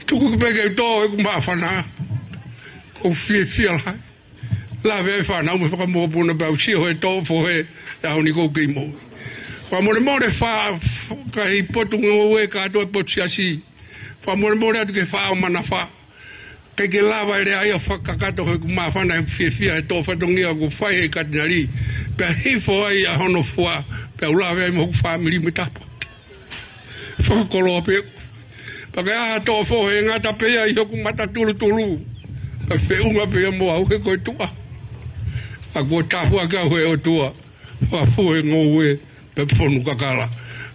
Tuku pē ke u tō ʻeku māfana. ʻOku ou fiefia lahi. Lave e fānau mo e fakamokopuna pea u sio he tō fohe e ʻaho ni ʻoku ou kei moʻui. Fakamolemole fa-, kakai Potungāue kātoa e Potu Siasi. Fakamolemole atu ki he Faʻao Manafā. ʻIkai ke lava e lea ia ʻo fakakakato ʻeku māfana ʻeku fiefia he tō fatongia ʻoku fai ʻe Katinali. Pea hifo ai ʻa hono fua, pea u lave ai mo hoku fāmili mo e tāpuaki. Fakakoloa pē. Pea ka ʻi ai ha tō fohe ngata pē ia ʻi hoku mata tulutulu. Pea feʻunga pē ia mo au he ko e tuʻa. ʻA kuo tāpuaki au he ʻOtua. Fakafou he ngoue, pea fonu kakala.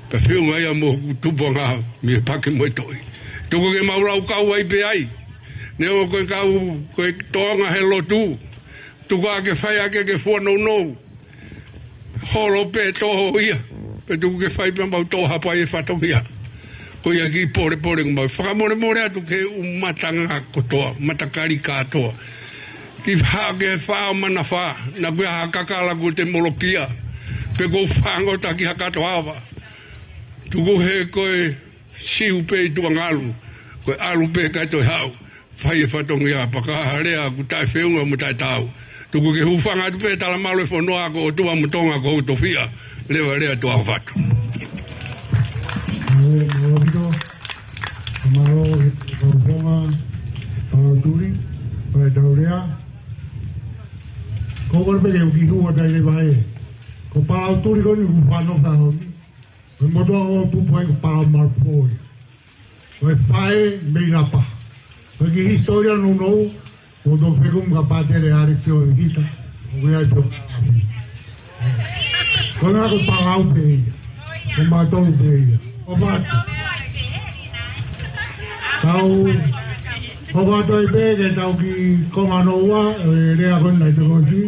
Pea feʻunga ia mo hoku tupuʻanga mei he paki mo e toʻi. Tuku ke mau laukau ai pē ai. Neongo ko e kau, ko e tōʻonga he lotu. Tuku ā ke fai ʻaki e fua nounou. Holo pē toho ia. Pea tuku ke fai pē mau tō hapai e fatongia. Ko ia ki polepole ʻoku mau fakamolemole atu ki he ʻū matanga kotoa, matakali kātoa. Ki ha ke Faʻao Manafā, naʻa kuo ʻi ai ha kakala kuo te molokia. Pe ʻoku ou fāngota ki ha katoava. Tuku he ko e siu pē ʻi tuʻa ngalu. Ko e ʻalu pē kae toe haʻu. Fai e fatongia pea ka ʻi ai ha lea ʻoku taʻefeʻunga mo taʻetaau. Tuku ke hūfanga atu pē talamalu e fonua ko e ʻOtua mo Tonga ko hoku tofiʻa. Leva lea tuʻa ʻofa atu. Mālō, mālō ʻaupito. Mālō e kau Tonga, Palautuli, ʻa e tau lea. Ko koe pē ke u kiʻi hū atu ai leva ē. Ko Palautuli ko eni ʻoku fano fano ni. Ko e motuʻa ʻo pupu ai ko Palamalu poi. Ko e faʻē mei Lapa. Ko e kiʻi hisitōlia nounou, ʻoku tau fekumi kia Pātele ʻAlekisi ʻo Vita, ʻoku ʻi ai pē ʻo afi. Ko e ngaahi ko Palau pē ia. Ko mautolu pē ia. ʻOfa atu. Tau, ʻofa atu ai pē ke tau kiʻi konga nounou, ʻe lea ko ena ʻi te kosi.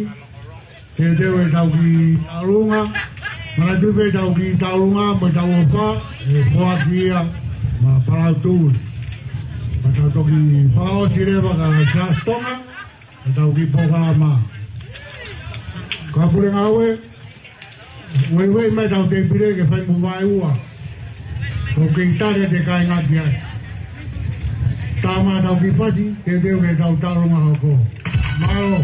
Teuteu e tau kiʻi taulunga, manatu pē tau kiʻi taulunga, mo e tau ʻofa, ʻe foaki ia, maʻa Palautuli. Pea tau toki fakaʻosi leva kia Siaosi Tonga, ʻe tau kiʻi polokalama. Kau Pule Ngāue, ueue mai tau tēpile ke fai mo vaeua. ʻOku kei tali ʻa e kāinga ki ai. Tā mai tau kiʻi fasi, teuteu ke tau taulunga hoko. Mālō.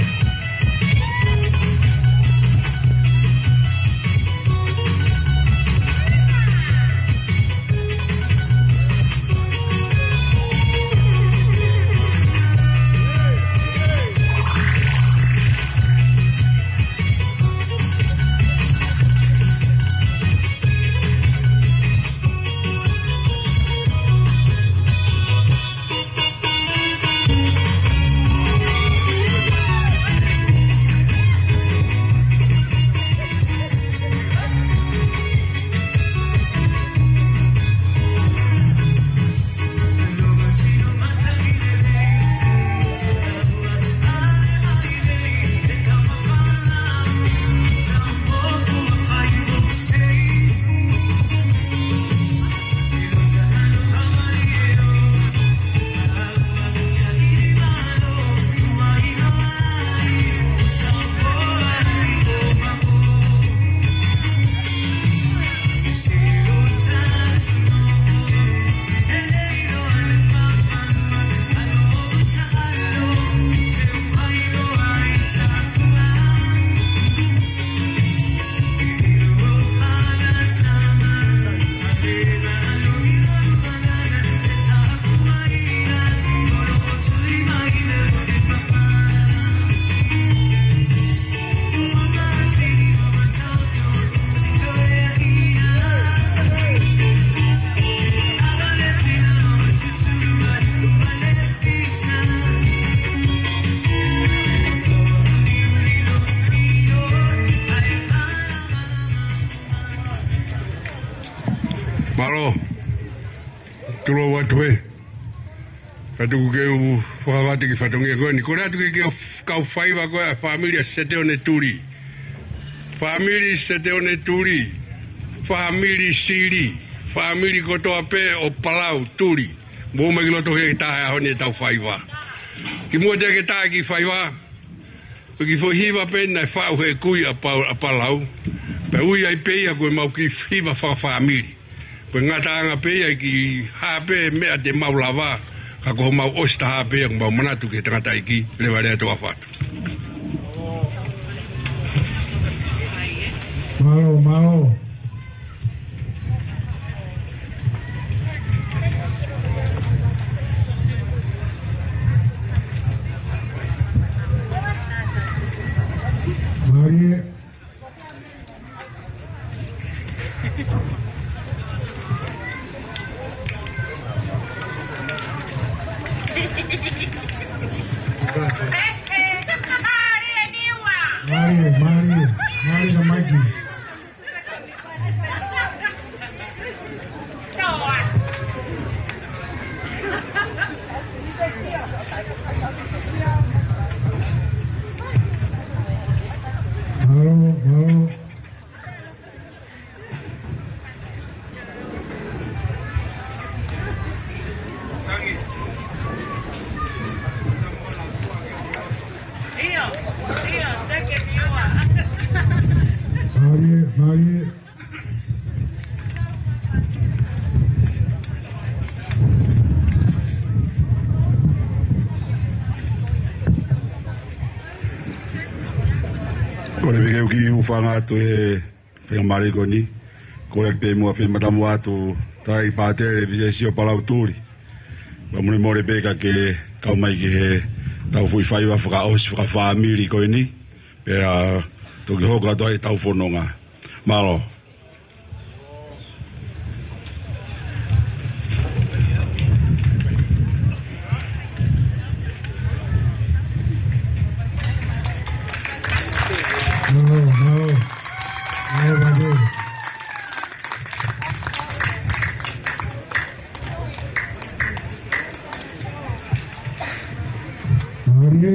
Mālō. Tulou atu ē. Ka tuku ke u fakavatu ki he fatongia ko eni. Kole atu ki he kau faiva ko ē ʻa e fāmili ʻa Seteone Tuli. Fāmili Seteone Tuli. Fāmili Sili. Fāmili kotoa pē ʻo Palau Tuli. Mou ō mai ki loto he taha ʻaho ni ʻetau faiva. Kimuʻa te ke tā ki he faiva. Ko e kiʻi foʻi hiva pē naʻe faʻu he kui ʻa Pa-, ʻa Palau. Pea ui ai pē ia ko e mau kiʻi hiva fakafāmili. Ko e ngataʻanga pē ia ki ha pē meʻa te mau lava, ka ko homau ʻosi taha pē ia ʻoku mau manatu ki he tangataʻeiki, leva lea tō afatu. Mālō, mālō. Mālō. Mālō, mālō, mālō, mālō. Mālō, mālō. Mālō, mālō. Kole pē ke u kiʻi hūfanga atu he faingamālie ko eni. Kole pē muʻa fiematamua atu, tangataʻeiki pātele, Visesio Palau Tuli. Pea molemole pē ka ke kau mai ki heʻetau foʻi faiva fakaʻosi fakafāmili ko eni. Pea toki hoko atu ai ʻetau fononga. Mālō. Mālō, mālō. Mālō, mālō. Mālō.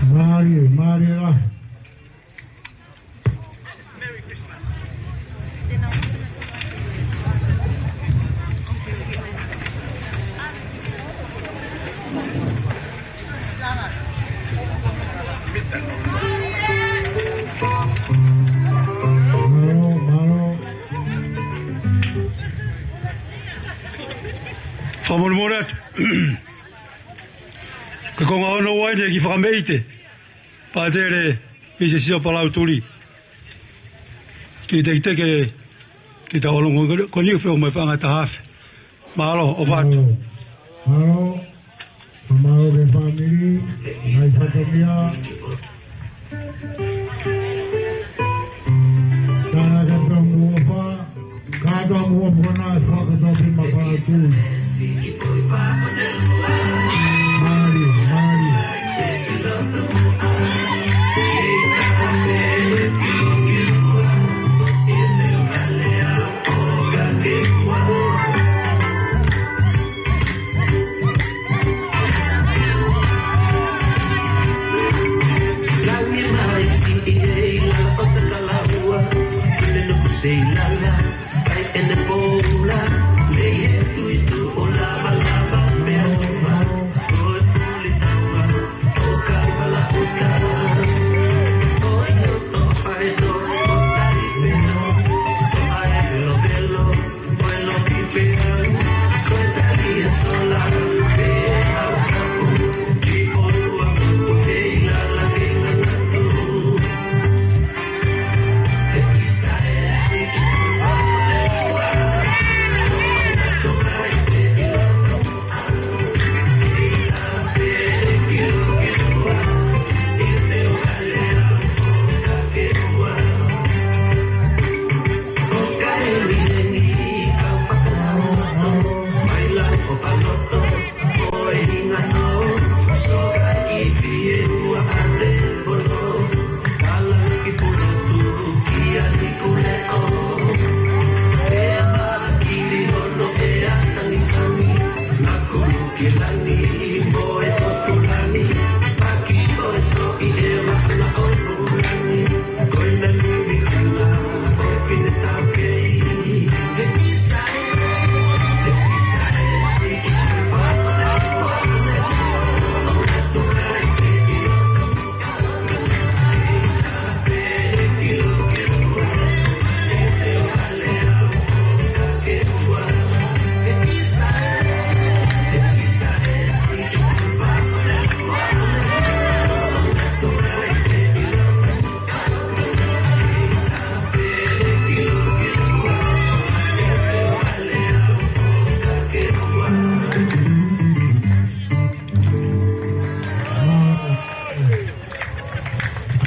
Mālie, mālie lā. Mālō, mālō. Fakamolemole atu. Ko e konga ono ʻeni ki he fakameʻite. Pātele Misesio Palautuli. Kiate kitautolu, kiate kitautolu ko eni, ʻoku feʻunga mai paʻanga ʻe taha afe. Mālō, ʻofa atu. Mālō. Mālō. Mālō ki he fāmili, ngaahi fatongia. Tānaki atu hoʻomou ʻofa. Kātoa mo e ʻofa ko ena ʻe fakatapu maʻa Palautuli. Mālie, mālie.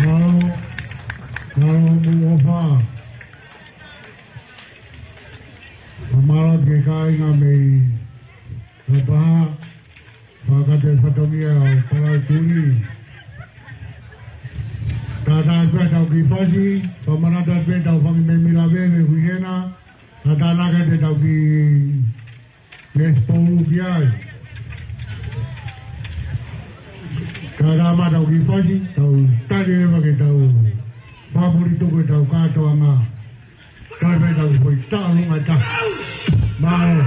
Mālō, mālō hoʻomou ʻofa. Mālō ki he kāinga mei Lapaha, fakatapu ki he fatongia ʻo Palautuli. Tātānaki atu pē ʻetau kiʻi fasi, fakamanatu atu pē ʻetau fanga mēmila veve ʻoku ʻi hena, tātānaki atu pē ʻetau kiʻi Yes, Paul Ukiai. Ka ʻi he ʻetau kiʻi fasi, tau tali leva ke tau fakamolemole tuku ʻetau kātoanga. Tau pē tau foʻi taʻalunga taha. Mālō.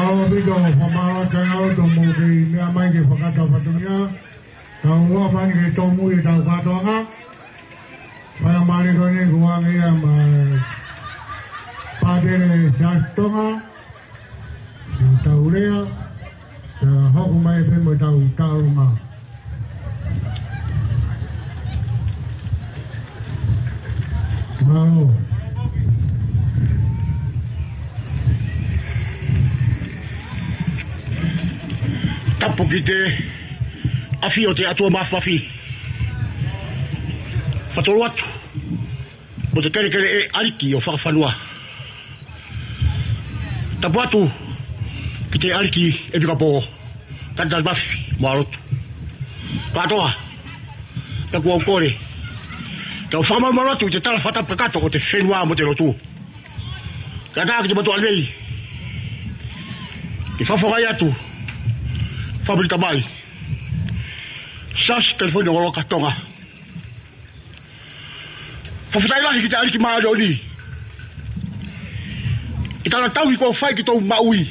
ʻAupito, fakamālō atu ʻa e ʻOtua mo e meʻa mai ke fakatau fatongia. Tau ua pani ke tau mui e tau kātoanga. Faingamālie ko eni kuo ʻoange ia maʻa Pātele Siasi Tonga. Tau lea, ta hoko mai pē mo tau tau ma. Mālō. Tapu ki he ʻafio ʻo e ʻOtua Māfimafi. Fakatolu atu mo e kelekele ʻa e ʻAliki ʻo Fakafanua. Tapu atu ki he ʻAliki ʻEpikopō, Talitali Mafi mo Alotu. Kātoa, naʻa ku kole ke u fakamalumalu atu ki he tala fakatapu kakato ʻo e fonua mo e lotu. Kae ʻatā ki he mātuʻa nei, ke fakafofongaʻi atu, fāmili tamai, Siasi Telefoni Ongoloka Tonga. Fakafetaʻi lahi ki he ʻAliki māʻoniʻoni ʻi he tala tauhi kuo fai ki hoʻomou moʻui,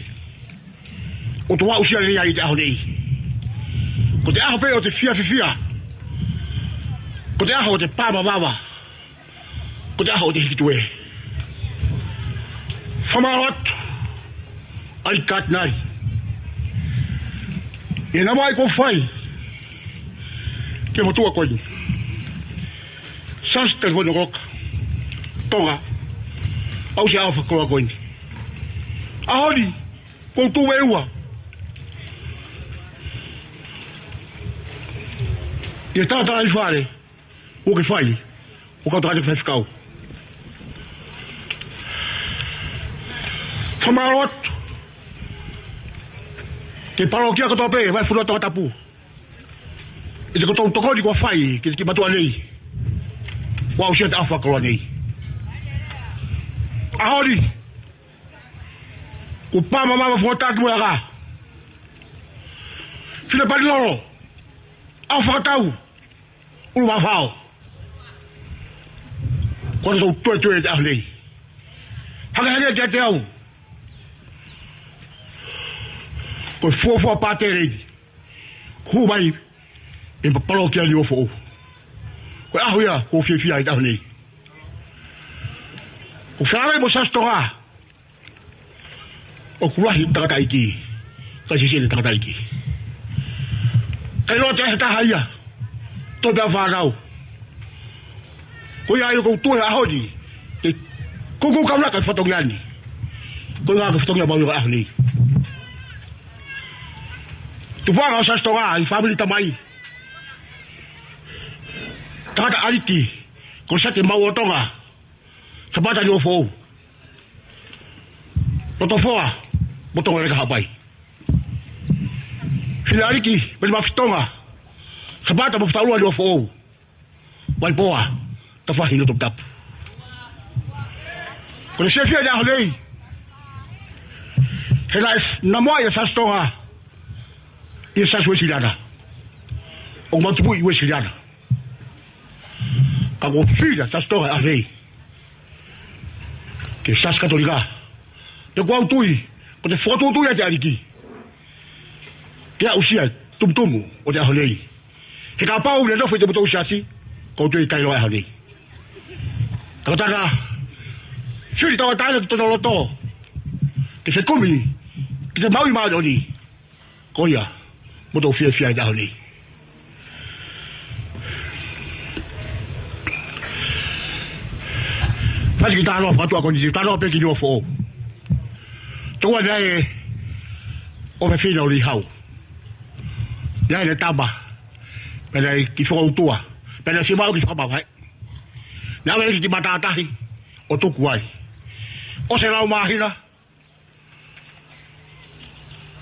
ʻo tau aʻusia lelei ai ʻi he ʻaho nei. Ko e ʻaho pē ʻo e fiefia, ko e ʻaho ʻo e pā mavava, ko e ʻaho ʻo e hiki tuʻa. Fakamālō atu, ʻAliki Katinali, ʻi he naʻa mai kuo fai ki he mātuʻa ko eni, Siasi Telefoni Ongoloka Tonga, ʻaʻusia ʻa e fakakoloa ko eni. ʻAho ni, kuo u tuʻu ʻi he ua ʻi he talatalaifale kuo ke fai, ʻo kau tangata faifekau. Fakamālō atu ki he palokia kotoa pē, Vahefonua Tongatapu, ʻi he kotoa tokoni kuo fai ki he kiʻi mātuʻa nei, kuo aʻusia ʻa e fakakoloa nei. ʻAho ni, kuo pā mavava Fuataha ki Muiaka, Fine Palilolo, ʻAho Fakatau, ʻUlumāfao. Ko ʻetau toetuʻu ʻi he ʻaho nei. Hangehangē kiate au ko e fuofua pātele eni, hū mai mei he palokia Niuafoʻou. Ko e ʻaho ia ʻoku ou fiefia ai ʻi he ʻaho nei. ʻOku ou feʻao mo Siasi Tonga, ʻoku lahi tangataʻeiki, kae siʻisiʻi ʻene tangataʻeiki. Kae ʻiloa ʻe he taha ia, toe pē ʻa e fānau. Ko ia ai ʻoku ou tuʻu he ʻaho ni ke koukou kaunaka e fatongia ni. Ko ia ko e fatongia maʻu ʻi he ʻaho ni. Tupuʻanga ʻo Siasi Tonga, ʻi he fāmili tamai, tangataʻeiki, Kolosete Mauʻotonga, Sapata Niuafoʻou, Lotofoa mo Tonga Leka Haʻapai. Fine ʻAliki Peni Mafi Tonga, Sapata mo Fataʻulua Niuafoʻou, Vaipoa, Tafahi Notoputapu. Ko ʻene fiefia ʻi he ʻaho nei, he naʻe namoaʻi ʻa Siasi Tonga ʻi he Siasi Uēsiliana. ʻOku mau tupuʻi Uēsiliana. Ka kuo fili ʻa Siasi Tonga he ʻaho nei ki he Siasi Katolika. Pea ʻoku ou tui ko e fokotuʻutuʻu ia ʻa e ʻAliki ke aʻusia e tumutumu ʻo e ʻaho nei. He kapau ʻoku ne nofo ʻi he tumutumu siasi, ʻoku ou tui ʻe ʻikai loa e ʻaho nei. Ka ko e tangata fili tauʻatāina ki hono loto ke fekumi ki he maʻu māʻoniʻoni. Ko ia, ʻoku mau fiefia ʻi he ʻaho ni. Fai ki he talanoa fakatuʻa ko eni, talanoa pē ki Niuafoʻou. Tuʻa naʻe ʻofefine ʻo Lihau. Naʻe ʻi ai ʻene tama, pea naʻe kiʻi fakautua, pea naʻe fiemaʻu ke fakamavaheʻi. Naʻe ʻave ki he kiʻi matātahi ʻo tuku ai. ʻOsi e lau māhina,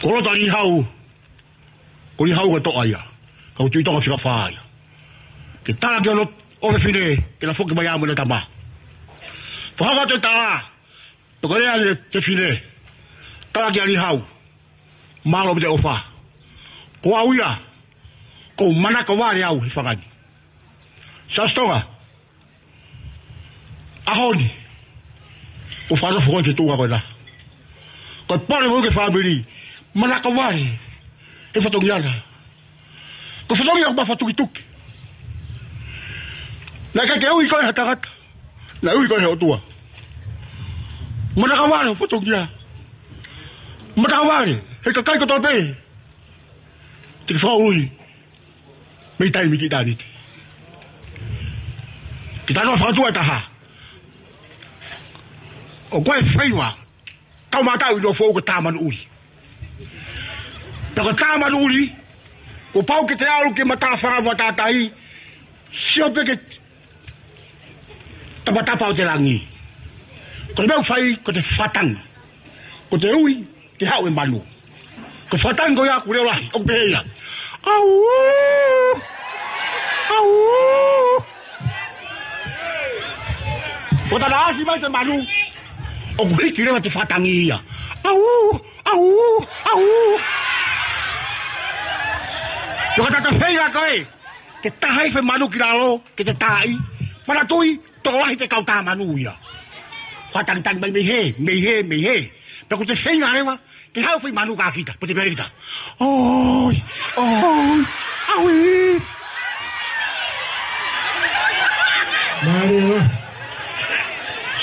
ko loto ʻa Lihau, ko Lihau ko e toʻa ia, kau Tuʻi Tonga fika fā ia, ke tala ki hono ʻofefine ke na foki mai ʻo ʻai mo ʻene tama. Fakahoko atu e tala, toki lea ʻa e fefine, tala kia Lihau, mālō mo e ʻofa. Ko au ia, ʻoku ou manako vale au he fanga ni. Siasi Tonga, ʻaho ni, ʻoku ou fakanofo ko ē he tuʻunga ko ena. Ko ʻE pole mo ke fāmili. Manakavale he fatongia na. Ko e fatongia ʻoku mafatukituki. Naʻe ʻikai ke ui koe ʻe ha tangata. Naʻe ui koe ʻe he ʻOtua. Manakavale ho fatongia. Manakavale he kakai kotoa pē. Te ke fakaului mei taimi ki ʻitāniti. Ke tau nofo atu ʻe taha. ʻOku ʻi ai e feiva. Kau mātau ʻi Nuafoʻou ko e tā manu ʻuli. Pea ko e tā manu ʻuli, kuo pau ke te ʻalu ki he matāfanga mo e matātahi, sio pē ki he tapatapa ʻo e langi. Ko e meʻa ʻoku fai, ko e fakatangi. Ko e ui ke haʻu e manu. Ko e fakatangi ko ia ʻoku leʻo lahi, ʻoku pehē ia: ʻAu! ʻAu! Ko e tala ʻasi mai e manu, ʻoku hiki leva e fakatangi ia. ʻAu! ʻAu! ʻAu! Pea ka ta feinga koe ke taha hifo e manu ki lalo, ke te taaʻi, manatuʻi, tokolahi e kau tā manu ia. Fakatangitangi mai mei hē, mei hē, mei hē. Pea ko e feinga leva ke haʻu e foʻi manu kia kita, pea te pehē kia kita: ʻOi, ʻoi, ʻaui. Mālie.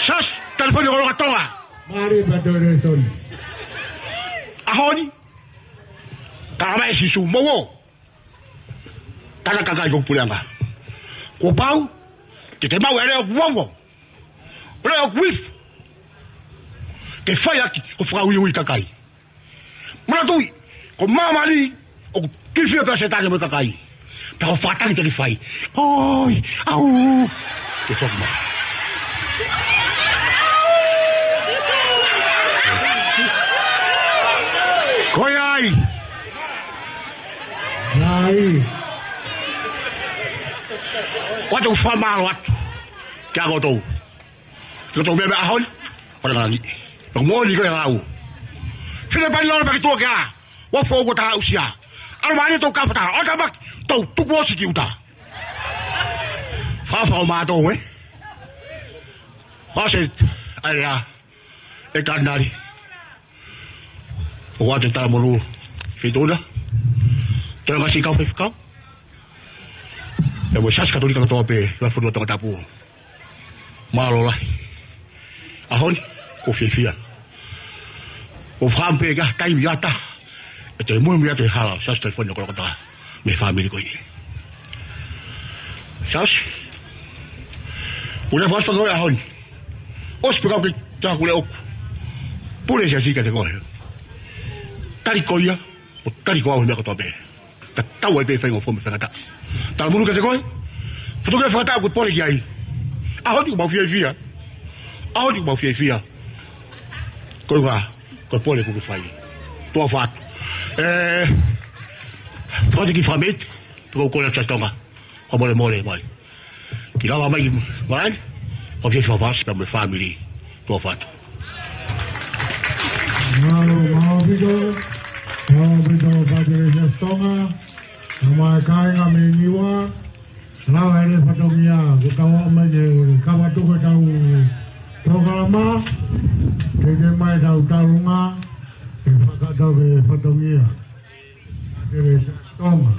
Siasi, telefoni ʻo Lolotonga. Mālie, Pato Nelson. ʻAho ni, ka mai Sīsū mo ʻo tala kakai ki hoku puleʻanga. Kuo pau ke te maʻu e leʻo ʻoku vauvau, leʻo ʻoku ifo, ke fai ʻaki hoʻo fakauiui kakai. Manatuʻi, ko māmani ʻoku tuifio pē ʻa Sētane mo e kakai. Pea ko e fakatangi te ke fai: ʻOi, ʻaui. Ke foki mai. Ko ia ai. Ai. ʻOatu e fakamālō atu kia koutou. Ko e tau meʻa mei he ʻaho ni, ʻo e langi. Ko e moʻoni ko e lau. Fine pani lolo pea ke tuʻu ki ai. Ua fou ko ta usia. ʻAlu mai ni tau kafata. ʻOtamaki, tau tuku ʻosi ki ʻuta. Fafa o mātou, ē. Ose, ʻaia. ʻE kanali. ʻOku ʻoatu e talamonū ki he ʻOtua. Toe ngaahi kau faifekau. Pea mo e Siasi Katolika kotoa pē, ʻi he fonua Tongatapu. Mālō lahi. ʻAho ni, ʻoku ou fiefia. ʻOku ou fakaʻamu pē ke ʻi ai ha taimi ʻe taha ʻe toe muimui atu he hala, Siasi Telefoni ʻo Kolokota, mei he fāmili ko eni. Siasi, ʻoku ou fakaʻamu pē ko e ʻaho ni. ʻOsi pē kau ke taku leʻo ʻoku pule Siasi kiate koe. Tali ko ia, ʻo tali ko au he meʻa kotoa pē. Tatau ai pē e faingofua mo e faingataʻa. Talamonū kiate koe. Fotu ke fakataʻu ko e pole ki ai. ʻAho ni ʻoku mau fiefia. ʻAho ni ʻoku mau fiefia. Ko e ʻuhinga, ko e pole ʻoku ke fai. Tuʻa ʻofa atu. Ē, fotu ki fameti. Tuku ko le Siasi Tonga. Ko e molemole mai. Ke lava mai ki māmani, ʻo fie fafasi pea mo e fāmili. Tuʻa ʻofa atu. Mālō, mālō ʻaupito. Mālō ʻaupito, Pato Siasi Tonga. Mo e kāinga mei Niua. Lava e fatongia, ko e kau mai ke kava atu ko e tau polokalama. Ke ke mai tau talunga. Ke fakatau ke fatongia. Pato Siasi Tonga.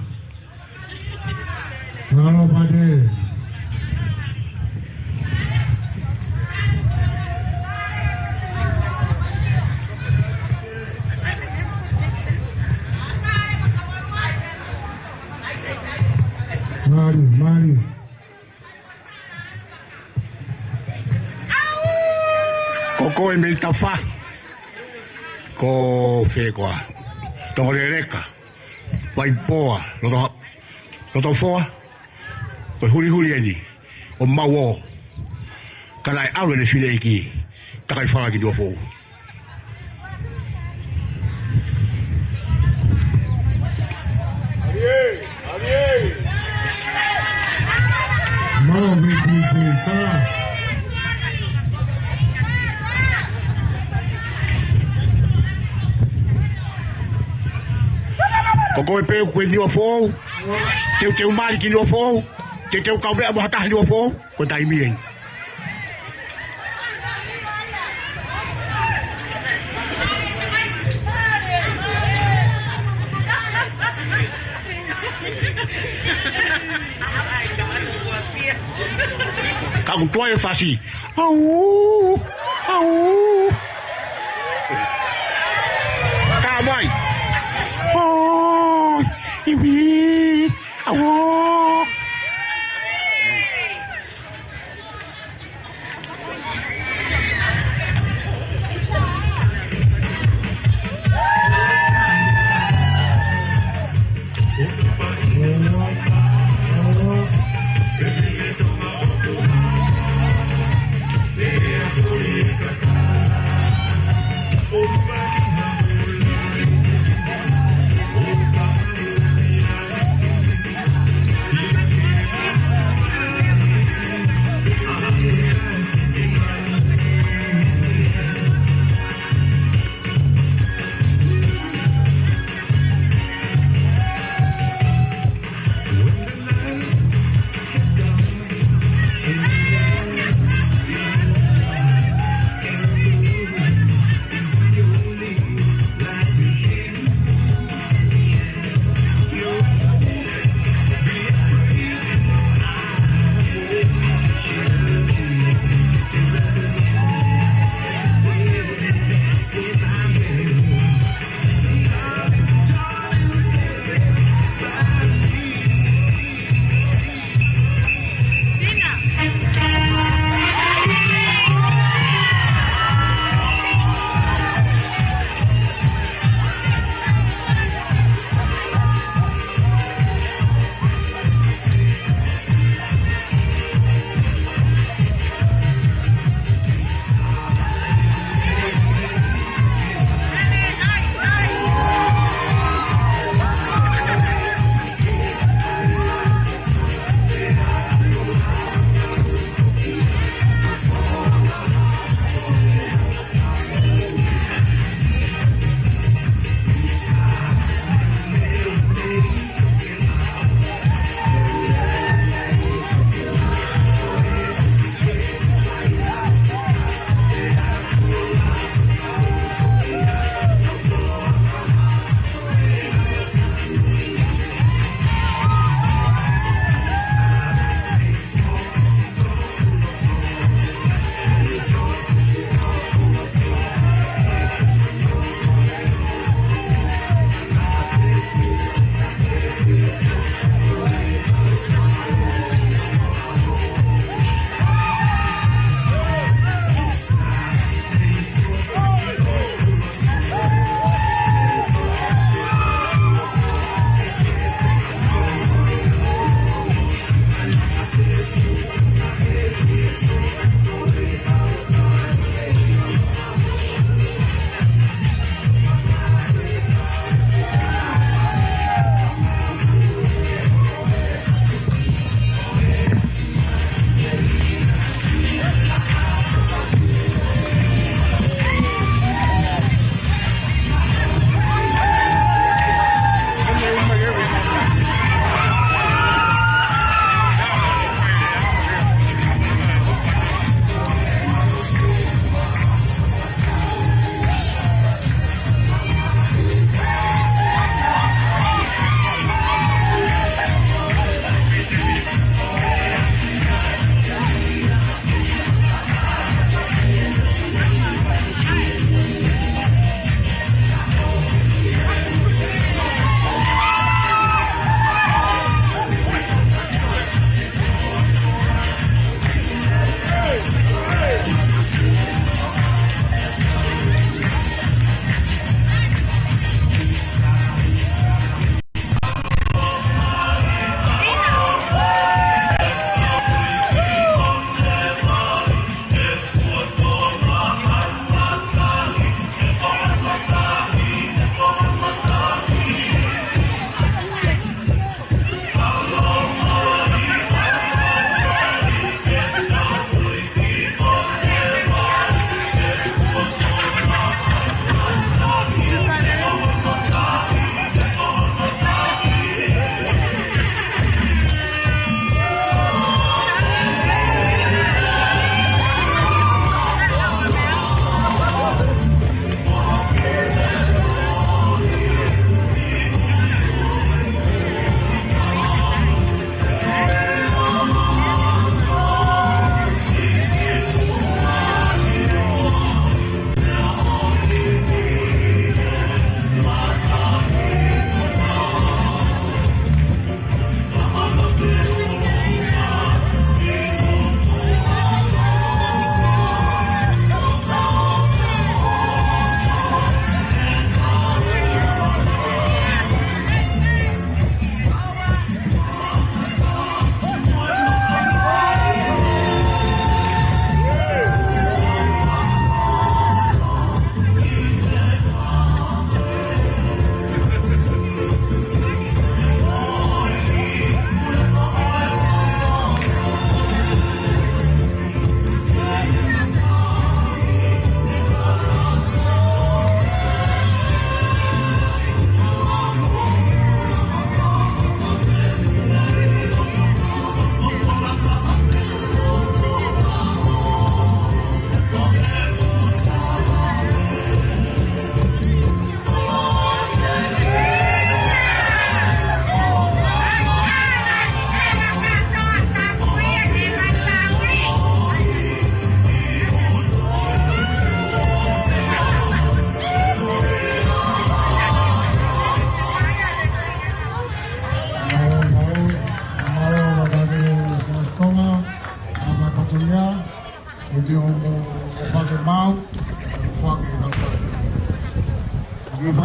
Mālō Pato. Mālō, mālō. Ko koe mei tafahi. Ko fē koā? Tonga Leleka. Vaipoa. Loto, Lotofoa. Ko e hulihuli eni ʻo Mauo. Ka naʻe ʻalu ʻene fineʻeiki, takai fala ki Nuafoʻou. Mau me tui tui ka. Ko koe pē ko e Niuafoʻou. Teuteu mali ki Niuafoʻou. Teuteu kaumeʻa mo ha taha Niuafoʻou. Ko e taimi eni. ʻoku tuai e fasi. Au! Au! Ka mai! Oi! Iwi! Au!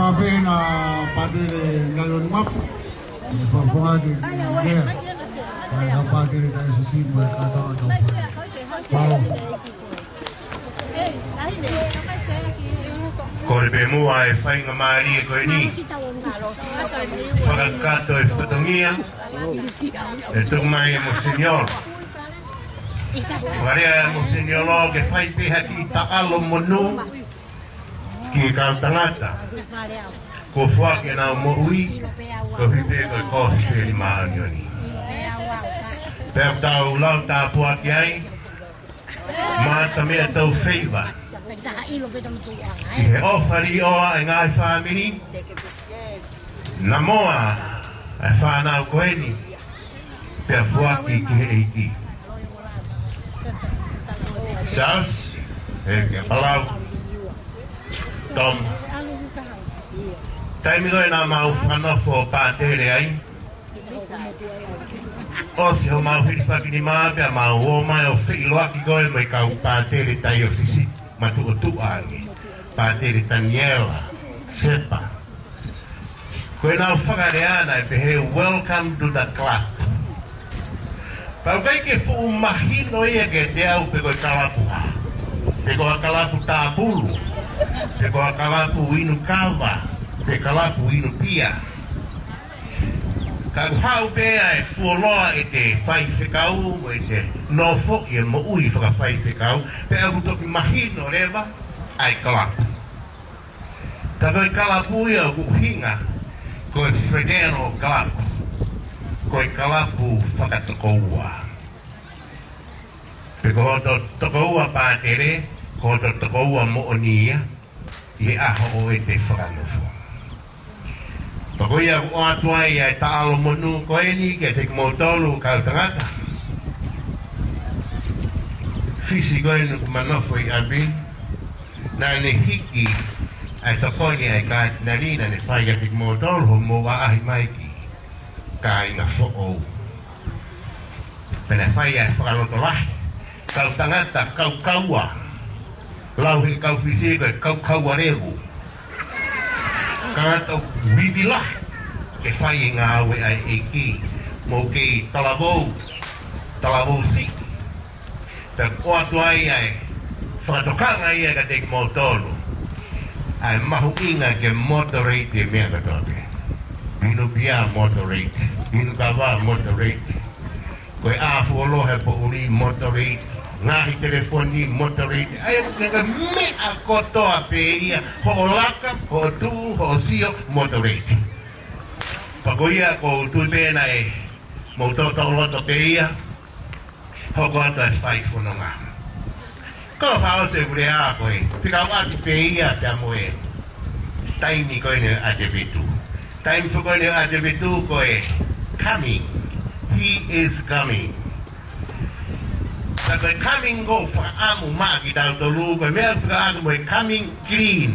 Pehē ʻa Pātele Naioni Mafu, ʻi he fakafofonga ke ki mea, ʻa e kau pātele taʻe sisi mo e kātoa kau pātele. Mālō. Ko e pē muʻa e faingamālie ko eni. Fakakakato e fatongia, ʻe tuku mai ʻe Monsignor. Fakalea ʻe Monsignor ke fai pē ha kiʻi taʻalo monū ki he kau tangata kuo foaki ʻenau moʻui, koeʻuhi pē ko e Kosipeli Māʻoniʻoni. Pea tau lau tāpuaki ai, Mata meʻa tau feiva. ʻI he ʻofa liʻoa e ngaahi fāmili, namoa e fānau ko eni, pea foaki ki he ʻEiki. Charles, ʻe ke palau. Tom. Taimi ko ē naʻa mau fakanofo ʻo pātele ai, ʻosi hoʻomau hilifakinima pea mau ō mai ʻo feʻiloaki ko ē mo e kau pātele taiosisi matuʻotuʻa ange, Pātele Taniela, Sepa. Ko ʻenau fakalea naʻe pehē, "Welcome to the club." Pea ʻoku ʻikai ke fuʻu mahino ia kiate au pe ko e kalapu hā. Pe ko ha kalapu tāpulu. Pe ko ha kalapu inu kava. Pe kalapu inu pia. Ka ʻoku haʻu pē ʻa e fuoloa ʻete faifekau, mo ʻete nofoʻi e moʻui fakafaifekau, pea ʻoku toki mahino leva ʻa e kalapu. Ka ko e kalapu ia ʻoku ʻuhinga ko e fraternal club, ko e kalapu fakatokoua. Pe ko hoto tokoua pātele, ko hoto tokoua moʻoni ia, ʻi he ʻaho ʻo ʻete fakanofo. Pea ko ia ʻoku ʻoatu ai ʻa e taʻalo monū ko eni kiate kimoutolu kau tangata. Fisi ko eni ʻoku ma nofo ʻi ʻapi, naʻa ne hiki ʻa e tokoni ʻa e kātinali naʻa ne fai kiate kimoutolu hoʻomou ʻaʻahi mai ki he kāinga foʻou. Pea naʻe fai ʻa e fakalotolahi, kau tangata, kau kaua. Lau he kau Fisi ko e kau kaua levu. Kau tangata ʻoku vivila ke fai e ngāue ʻa e ʻEiki. Mou kei talavou, talavou siʻi. Pea ʻoatu ai ʻa e fakatokanga ia kiate kimoutolu, ʻa e mahuʻinga ke moderate e meʻa kātoa pē. Inu pia moderate, inu kava moderate. Ko e ʻā fuoloa he poʻuli moderate, ngaahi telefoni moderate. ʻA ia ko e meʻa kotoa pē ia, hoʻo laka, hoʻo tuʻu, hoʻo sio, moderate. Pea ko ia ʻoku ou tui pē naʻe mou toʻotoʻo loto pē ia, hoko atu e fai fononga. Ko e fakaʻosi e lea ko ē, fekauʻaki pē ia pea mo e taimi ko eni ʻa e ʻAfio. Taimi ko eni ʻa e ʻAfio ko e coming. He is coming. Pea ko e coming ʻoku fakaʻamu maʻa kitautolu, ko e meʻa fekauʻaki mo e coming clean.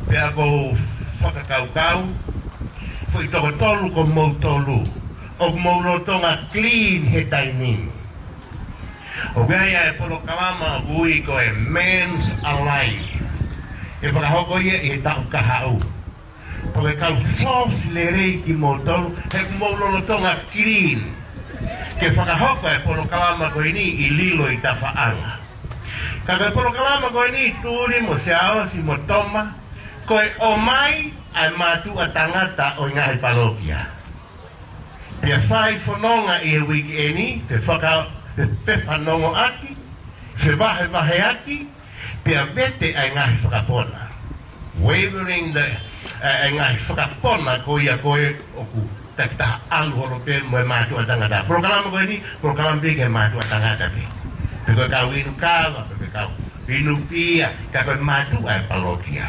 Pea ʻoku ou fakakaukau, foʻi toko tolu ko moutolu ʻoku mou lolotonga clean he taimi ni. ʻOku ʻi ai ʻa e polokalama ʻoku ui ko e Men's Alive. ʻE fakahoko ia ʻi he taʻu kahaʻu. Pea ko e kau source lelei kimoutolu, he ʻoku mou lolotonga clean ke fakahoko e polokalama ko eni ʻi Lilo ʻi Tafaʻanga. Ka ko e polokalama ko eni, Tuli mo Siaosi mo Toma, ko e ʻomai ʻa e mātuʻa tangata ʻo e ngaahi palokia. Pea fai fononga ʻi he uike ni, pe faka-, pe, pe fanongoʻaki, pe vahevaheʻaki, pea vete ʻa e ngaahi fakapona. Wavering the, ʻa e, ʻa e ngaahi fakapona ko ia ko ē ʻoku takitaha ʻalu holo pē mo e mātuʻa tangata. Polokalama ko eni, polokalama pē ki he mātuʻa tangata pē. Pe ko e kau inu kava, pe ko e kau inu pia, ka ko e mātuʻa e palokia.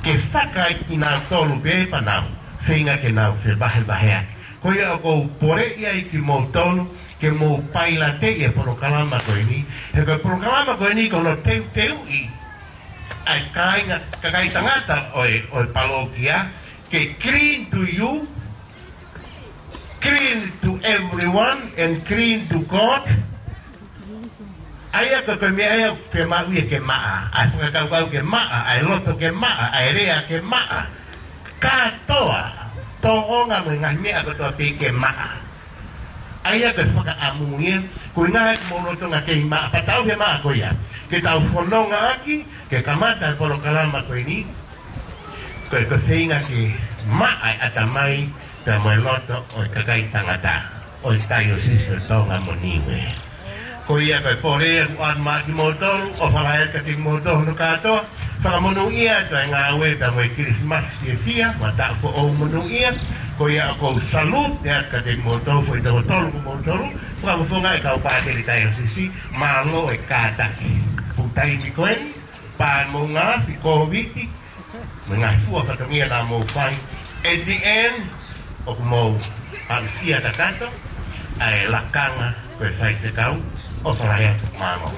Ke fakaʻi kinautolu pē pea nau feinga ke nau fevahevaheʻaki. Ko ia ʻoku ou poleʻi ai kimoutolu, ke mou pailateʻi e polokalama ko eni, he ko e polokalama ko eni ko hono teuteuʻi ʻa e kāinga, kakai tangata ʻo e, ʻo e palokia, ke clean to you, clean to everyone, and clean to God. ʻA ia ko e, ko e meʻa ia ʻoku fiemaʻu ia ke maʻa, ʻa e fakakaukau ke maʻa, ʻa e loto ke maʻa, ʻa e lea ke maʻa. Kātoa, tōʻonga mo e ngaahi meʻa kotoa pē ke maʻa. ʻA ia ko e fakaʻamu ia, ko e ngaahi ʻoku mou lolotonga kei maʻa, pea tau he maʻa ko ia. Ke tau fononga ʻaki, ke kamata e polokalama ko eni, ko e, ko e feinga ke maʻa e ʻatamai pea mo e loto ʻo e kakai tangata ʻo e Taiosisi ʻo Tonga mo Niue. Ko ia ko e pole ʻoku ʻoatu maʻa kimoutolu, ʻofa lahi atu kiate kimoutolu hono kātoa, fakamonūʻia atu e ngāue pea mo e Kilisimasi fiefia, mo e taʻu foʻou monūʻia. Ko ia ʻoku ou salute atu kiate kimoutolu, foʻi toko tolu kimoutolu, fakafofonga e kau pātele Taiosisi, mālō e kātaki. Ko e taimi ko eni, pea mo e ngaahi Kōviti, mo e ngaahi fua fatongia naʻa mou fai. At the end, ʻoku mou aʻusia kakato ʻa e lakanga ko e faifekau. ʻOfa lahi atu, mālō.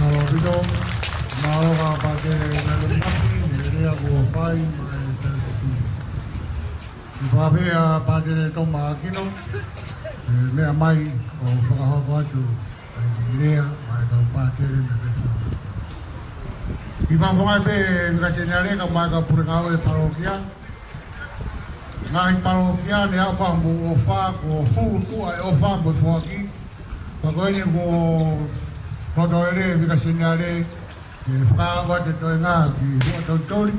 Mālō ʻaupito, mālō ʻa Pātele Nalumaki, he lea kuo fai, ʻa e tausisi. ʻI Pāpea Pātele Toma Akino, ʻe meʻa mai ʻo fakahoko atu ʻa e lea maʻa e kau pātele mo e kau fānau. ʻI fakafofonga pē Vika Seniale kae ʻumaʻā e kau pule ngāue palōkia. Ngaahi palōkia, ne aʻu pē homou ʻofa, kuo hulu tuʻa e ʻofa mo e foaki. Pea ko eni kuo loto ʻa e Vika Seniale ke fakaaʻu atu e toenga ki Huʻatoutouli.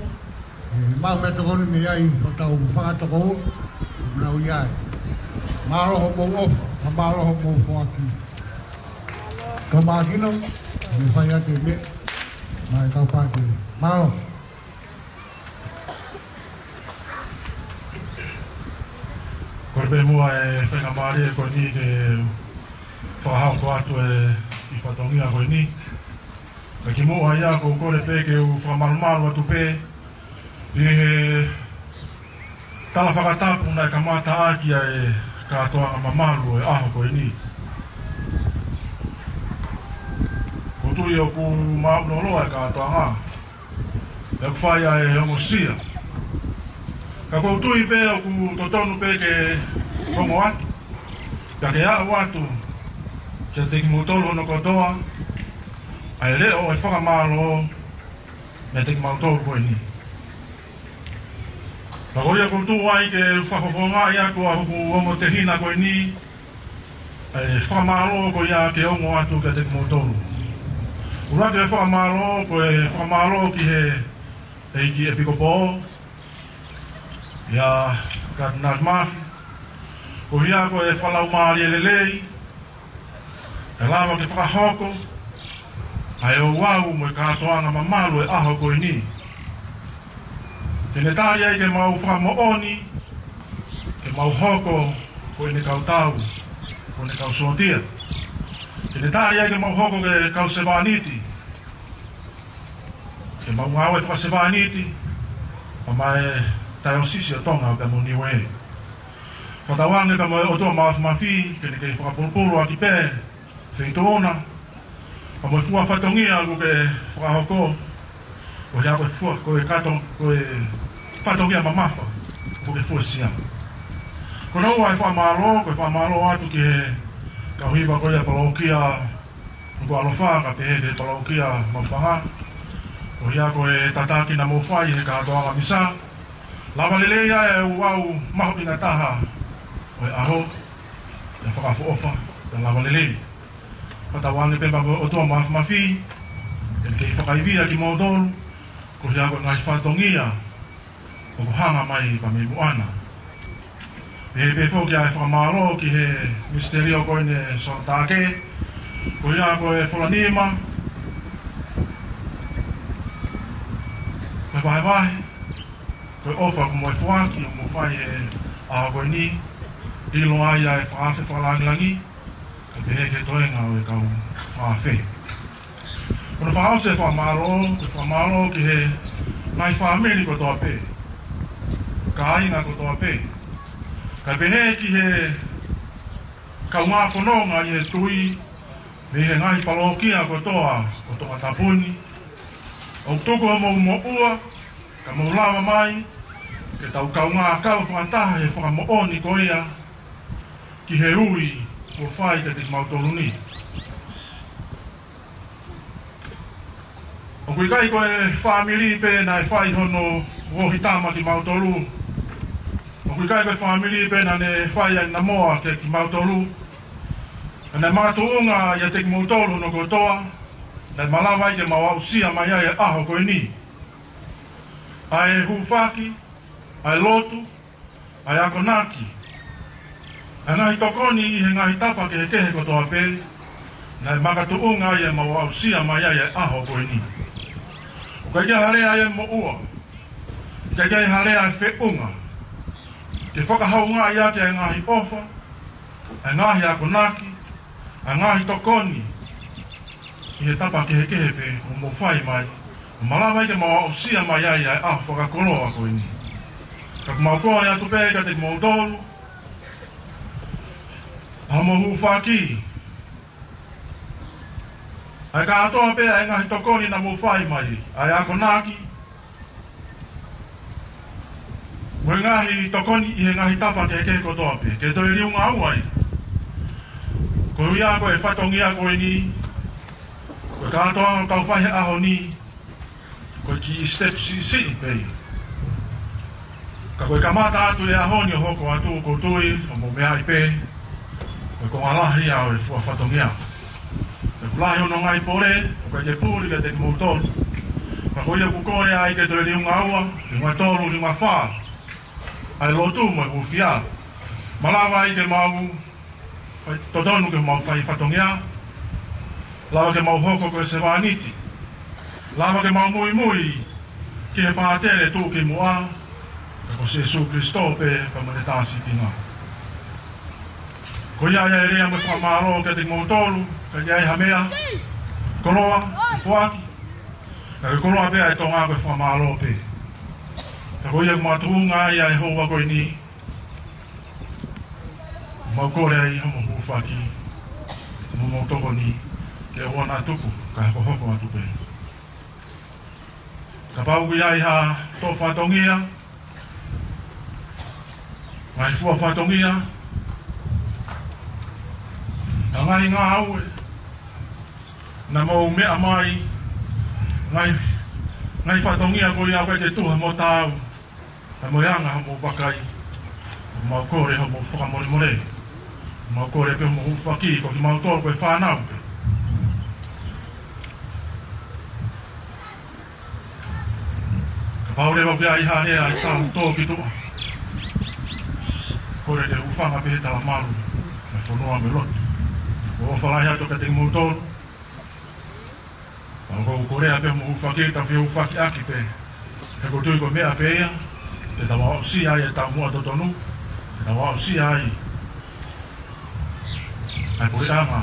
ʻE, mau meʻa tokoni mei ai hotau fakatokoua, ʻoku nau ʻi ai. Mālō hoʻomou ʻofa, pea mālō hoʻomou foaki. Toma Akino, ʻe fai atu e meʻa maʻa e kau pātele. Mālō. Kole pē muʻa e faingamālie ko eni ke fakahoko atu e kiʻi fatongia ko eni. Ka kimuʻa ia ʻoku ou kole pē ke u fakamalumalu atu pē ʻi he tala fakatapu naʻe kamata ʻaki ʻa e kātoanga mamalu ʻo e ʻaho ko eni. ʻOku ou tui ʻoku maʻuloloa e kātoanga, ʻoku fai ʻa e ongosia. Ka ʻoku ou tui pē ʻoku totonu pē ke ongo atu, pea ke aʻu atu kiate kimoutolu hono kotoa ʻa e leʻo ʻo e fakamālō meiate kimautolu ko eni. Pea ko ia ʻoku ou tuʻu ai ke fakafofongaʻi atu ʻa hoku ongo tehina ko eni, ʻa e fakamālō ko ia ke ongo atu kiate kimoutolu. ʻUluaki e fakamālō, ko e fakamālō ki he ʻEiki ʻEpikopō, ʻia Katinali Mafi, ko ia ko e fakalaumālie lelei, ʻe lava ke fakahoko ʻa e ouau mo e kātoanga mamalu ʻo e ʻaho ko eni. Ke ne tali ai ke mau fakamoʻoni, ke mau hoko ko ʻene kau tau, ko ʻene kau sōtia. Ke ne tali ai ke mau hoko ko e kau sevāniti, ke mau ngāue fakasevāniti, pea maʻa e Taiosisi ʻo Tonga pea mo Niue. Fakatauange pea mo e ʻOtua Mafimafi, ke ne kei fakapulupulu ʻaki pē feituʻu na, pea mo e fua fatongia ʻoku ke fakahoko, ko ia ko e fua, ko e kātoa, ko e fatongia mamafa ʻoku ke fuesia. Ko hono ua e fakamālō, ko e fakamālō atu ki he kau hiva ko ia palōkia Nukuʻalofa, kae pehē ki he palōkia Maʻufanga. Ko ia ko e tataki naʻa mou fai he kātoanga misa. Lava lelei ʻa e ouau mahuʻinga taha ʻo e ʻaho, ʻe fakaʻofoʻofa, ʻe lava lelei. Fakatauange pē pea mo e ʻOtua Mafimafi, ʻe kei fakaivia kimoutolu, ko ia ko e ngaahi fatongia ʻoku hanga mai pea mei muʻa na. Pehē pē foki ʻa e fakamālō ki he misiterio ko eni Solo Take, ko ia ko e fola nima, ko e vahevahe, ko e ʻofa mo e foaki ʻoku mou fai he ʻaho ko eni, ʻilo ai ʻa e fakaafe fakalāngilangi, kae pehē ki he toenga ʻo e kau fakaafe. Ko hono fakaʻosi e fakamālō, ko e fakamālō ki he ngaahi fāmili kotoa pē, kāinga kotoa pē, kae pehē ki he kaungā fononga ʻi he tui mei he ngaahi palōkia kotoa ʻo Tongatapu ni, ʻoku tuku homou moʻua, ka mou lava mai ke tau kaungā kau fakataha he fakamoʻoni ko ia ki he ui kuo fai kiate kimautolu ni. ʻOku ʻikai ko e fāmili pē naʻe fai hono uohi tama kimautolu. ʻOku ʻikai ko e fāmili pē naʻa ne fai ai namoa kiate kimautolu. Ka naʻe makatuʻunga ʻiate kimoutolu hono kotoa, naʻe malava ai ke mau aʻusia mai ai e ʻaho ko eni. ʻA e hūfaki, ʻa e lotu, ʻa e akonaki, ʻa e ngaahi tokoni ʻi he ngaahi tapa kehekehe kotoa pē, naʻe makatuʻunga ai ʻemau aʻusia mai ai e ʻaho ko eni. ʻOku ʻikai ke ʻi ai ha lea ʻe moʻua, ʻikai ke ʻi ai ha lea ʻe feʻunga, ke fakahoungaʻi ʻaki ʻa e ngaahi ʻofa, ʻa e ngaahi akonaki, ʻa e ngaahi tokoni, ʻi he tapa kehekehe pē ʻoku mou fai mai, ʻo malava ai ke mau aʻusia mai ai ʻa e ʻaho fakakoloa ko eni. Ka ʻoku mau kole atu pē kiate kimoutolu, ʻa hoʻomou hūfaki, ʻa e kātoa pē ʻa e ngaahi tokoni naʻa mou fai mai, ʻa e akonaki, mo e ngaahi tokoni ʻi he ngaahi tapa kehekehe kotoa pē, ke toe liunga ua ai. Koeʻuhi ko e fatongia ko eni, ko e kātoanga ʻoku tau fai he ʻaho ni, ko e kiʻi step siʻisiʻi pē ia. Ka ko e kamata atu e ʻaho ni ʻo hoko atu, ʻoku ou tui ʻoku mou meaʻi pē, ko e konga lahi ia ʻo e fua fatongia. He ʻoku lahi hono ngaahi pole, ʻoku ʻikai ke puli kiate kimoutolu. Ka ko ia ʻoku kole ai ke toe liunga ua, liunga tolu, liunga fā, ʻa e lotu mo e hūfia. Malava ai ke mau fai totonu ke mau fai fatongia. Lava ke mau hoko ko e sevāniti. Lava ke mau muimui ki he pātele tuʻukimuʻa, ko Sīsū Kalaisi pē, pea mo ʻene tā sīpinga. Ko ia ia e lea mo e fakamālō kiate kimoutolu, ka ʻi ai ha meʻa, koloa, ʻe foaki, ka ke koloa pē ʻa e Tonga ko e fakamālō pē. Ka ko ia ʻoku makatuʻunga ai ʻa e houa ko eni, mau kole ai hoʻomou hūfaki, mo hoʻomou tokoni, ke ʻoua naʻa tuku, kae hokohoko atu pē. Kapau ʻoku ʻi ai ha tō fatongia, ngaahi fua fatongia, ʻa e ngaahi ngāue naʻa mou meʻa mai, ngaahi, ngaahi fatongia ko ia ʻoku ʻikai ke tuha mo taau, ʻa e moʻui ʻa hoʻomou vakai, mau kole hoʻomou fakamolemole, mau kole pē hoʻomou hūfaki, ko kimautolu ko e fānau pē. Kapau leva ʻoku ʻi ai ha lea ʻe tau tō ki tuʻa, kole ke hūfanga pē he talamalu, mo e fonua mo e lotu. ʻOku ou ʻofa lahi atu kiate kimoutolu, pea ʻoku ou kole pē hoʻomou hūfaki, tau fie hūfaki ʻaki pē. He ʻoku ou tui ko e meʻa pē ia te tau aʻusia ai e taumuʻa totonu, te tau aʻusia ai ʻa e puleʻanga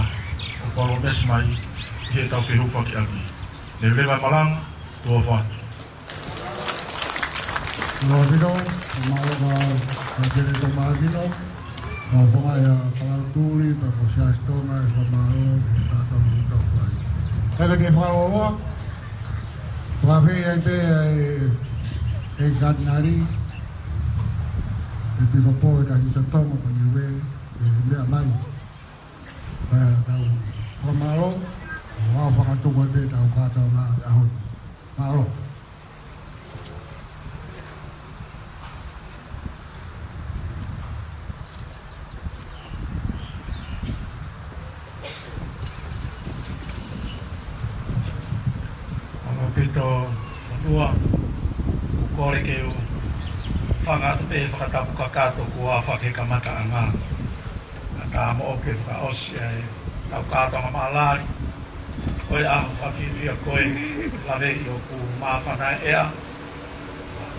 ʻoku palōmesi mai ʻi heʻetau fie hūfaki ʻaki. Leveleva e malanga, tuʻa ʻofa atu. Mālō ʻaupito, mālō ʻaupito, Toketā Mātino, mo e fanga ia Kalautuli, pea mo Siaosi Tonga, ʻe fakamālō, ʻe tātā mo tau fai. Kae ke fakalōloa, fakaafeʻi ai pē ʻa e, ʻe Katinali, ʻEpikopō ʻo e Kanisā Tonga ko Niue, ʻe meʻa mai. Pea tau fakamālō, ʻo fakatuku atu ʻetau kātoanga ʻaho ni. Mālō. Mālō ʻaupito, ʻOtua, ʻoku ou kole ke u hūfanga atu pē he fakatapu kakato kuo aʻu ki he kamataʻanga. Kae ʻatā moʻoku ke fakaʻosi ʻa ʻetau kātoanga maʻalaʻala ʻo e ʻaho fakafiefia ko eni, laveʻi ʻoku māfana e ʻea,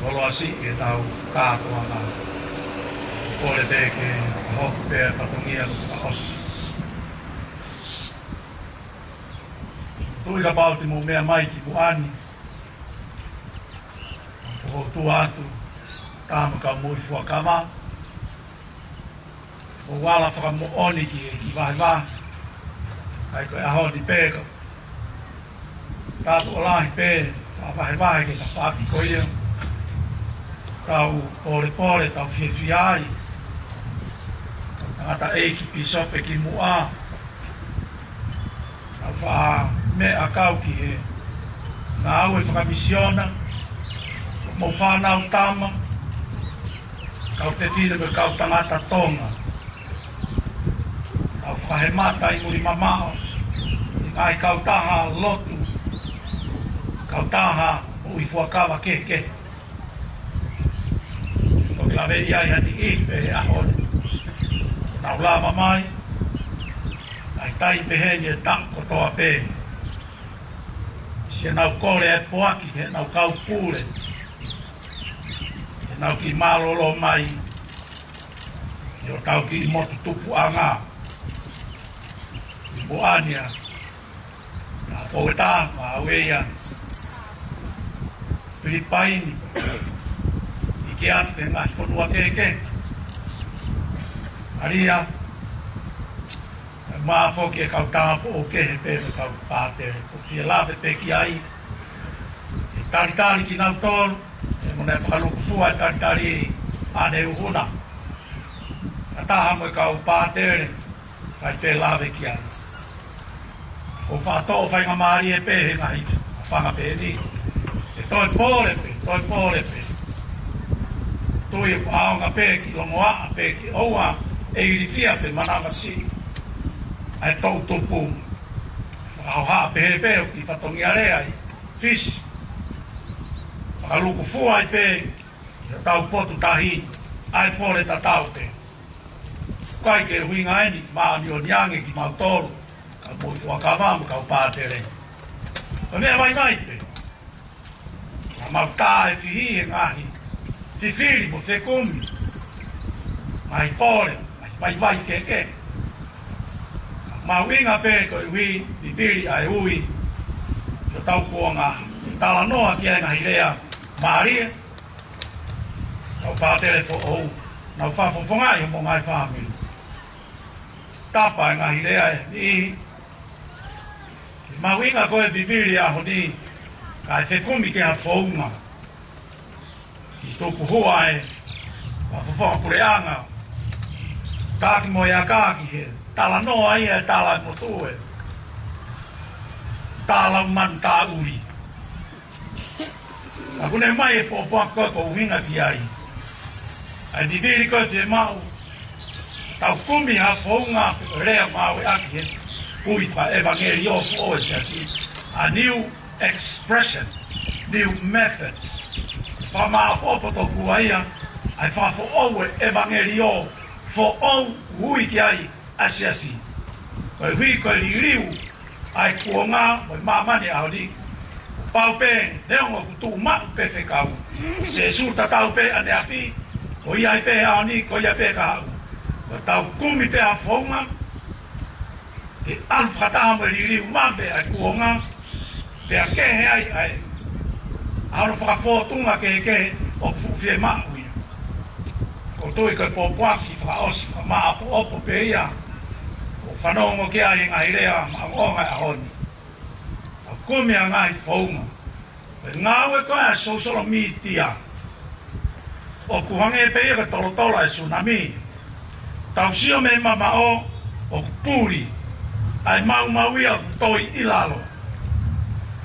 loloa siʻi ʻetau kātoanga. Kole pē ke hoko pē ʻa e fatongia ʻo fakaʻosi. Tui kapau te mou meʻa mai kimuʻa ni, ʻoku ou tuʻu atu, tama ka mui fuakava, ʻo ala fakamoʻoni ki he kiʻi vahevahe. ʻIkai ko e ʻaho ni pē ka, ka tokolahi pē, ka vahevahe ki he tafaʻaki ko ia. Tau polepole, tau fiefia ai. Tau tangataʻeiki pīsope kimuʻa. Tau faʻa meʻa kau ki he Ngāue fakamisiona, mo fānau tama, kau fefine mo e kau tangata Tonga. Kau fakahemata ʻi muli mamaʻo, ʻi he ngaahi kautaha lotu, kautaha mo e fuakava kehekehe. ʻOku ou kole atu ia ʻi he ʻaho ni. Nau lava mai, ʻa e tai pehē ni e taʻu kotoa pē. Siʻenau kole e poaki, heʻenau kau pule. Heʻenau kiʻi mālōlō mai. ʻI hotau kiʻi motu tupuʻanga. ʻI Moʻonia. Naʻa fou e taha, ma ueia. Filipaini. ʻIke atu ki he ngaahi fonua kehekehe. ʻAlia. Mo e foki e kau tāupoʻou kehe pē mo e kau pātele. ʻOku ou fie lave pē ki ai. ʻE talitali kinautolu. ʻE mo ne fakalūkufua e talitali ʻa ʻEne ʻuhuna. Fakataha mo e kau pātele. Fai pē lave ki ai. ʻOku ou faʻa toʻo faingamālie pē he ngaahi fanga pē ni. ʻE toe pole pē, toe pole pē. Tui ʻoku ʻaonga pē ki longoaʻa pē ki ʻoua ʻe ilifia pē manavasiʻi ʻa e toʻu tupu. Fakahohaʻa pehē pē ʻoku ʻi fatongia lea ʻi Fisi. Fakalūkufua ai pē ʻi hotau potu tahi ʻa e pole tatau pē. ʻIkai ke ʻuhinga eni, māʻoniʻoni ange kimautolu, kau moʻui fuakava mo e kau pātele. Ko e meʻa vaivai pē. Ka mau tā e fihi he ngaahi fifili mo fekumi. Ngaahi pole, ngaahi vaivai kehekehe. Mahuʻinga pē koeʻuhi, vivili ʻa e ui. Ko hotau kuonga, talanoa ki ai e ngaahi lea mālie. Kau pātele foʻou, nau fakafofongaʻi homou ngaahi fāmili. Tapa e ngaahi lea ʻe niʻihi. Mahuʻinga ko e vivili ʻaho ni, kae fekumi ki ha founga. Ki tuku hua e, fakafofonga puleʻanga. Taki mo e aka ki he, talanoa ia e tala e motu e. Tala manu tāʻuli. Ka ʻoku ne ʻomai e pōpoaki ko ē ʻoku ou ʻuhinga ki ai. ʻA e vivili ko ē te mau. Tau kumi ha founga lea mau ʻe ʻaki he. Ui fakaʻevangeliō foʻou e siasi. A new expression, new method. Fakamāʻopoʻopo tokua ia, ʻa e fakafoʻou e ʻevangeliō foʻou ui ki ai ʻa e siasi. Koeʻuhi ko e liliu ʻa e kuonga mo e māmani ʻaho ni. Pau pē, neongo ʻoku tuʻu maʻu pē fekau. Sēsū tatau pē ʻaneafi, ko ia ai pē ʻaho ni, ko ia pē kahaʻu. Ko ʻetau kumi pē ha founga, ke ʻalu fakataha mo e liliu mape ʻa e kuonga, pea kehe ai ʻa e. ʻA hono fakafōtunga kehekehe ʻoku fuʻu fiemaʻu ia. ʻOku ou tui ko e pōpoaki fakaʻosi fakamāʻopoʻopo pē ia. ʻOku fanongo ki ai e ngaahi lea maʻongoʻonga e ʻaho ni. ʻOku kumi ha ngaahi founga. Ko e ngāue ko ē ʻa e social media. ʻOku hangē pē ia ko e tolotolo ʻa e tsunami. Tau sio mei mamaʻo, ʻoku puli. ʻA e maumau ia ʻoku toi ʻi lalo.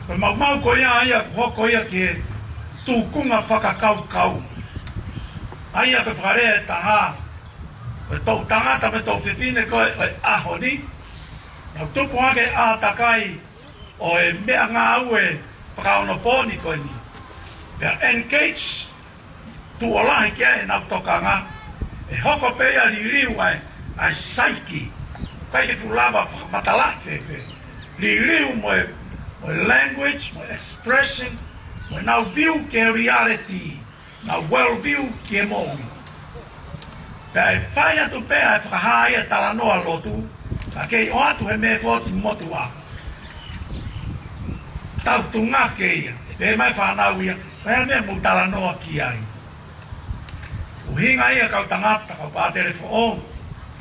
Ko e maumau ko ia ia ʻoku hoko ia ki he tūkunga fakakaukau. ʻA ia ko e fakalea ʻe taha. Ko e toʻu tangata mo e toʻu fefine ko ē ʻo e ʻaho ni. Nau tupu hake ʻātakai ʻo e meʻangāue fakaonopooni ko eni. Pea engage, tuʻo lahi ki ai ʻenau tokanga, ʻe hoko pē ia liliu ai, ʻa e saiki. ʻIkai ke fuʻu lava fakamatalaʻi fēfē. Liliu mo e, mo e language, mo e expression, mo ʻenau view ki he reality. Nau world view ki he moʻui. Pea ʻe fai atu pē ʻa e fakahā ia talanoa lotu, ka kei ʻoatu he mefoti motuʻa. Tau tungake ia, pē mai fānau ia, pea meʻa mou talanoa ki ai. ʻUhinga ia kau tangata, kau pātele foʻou,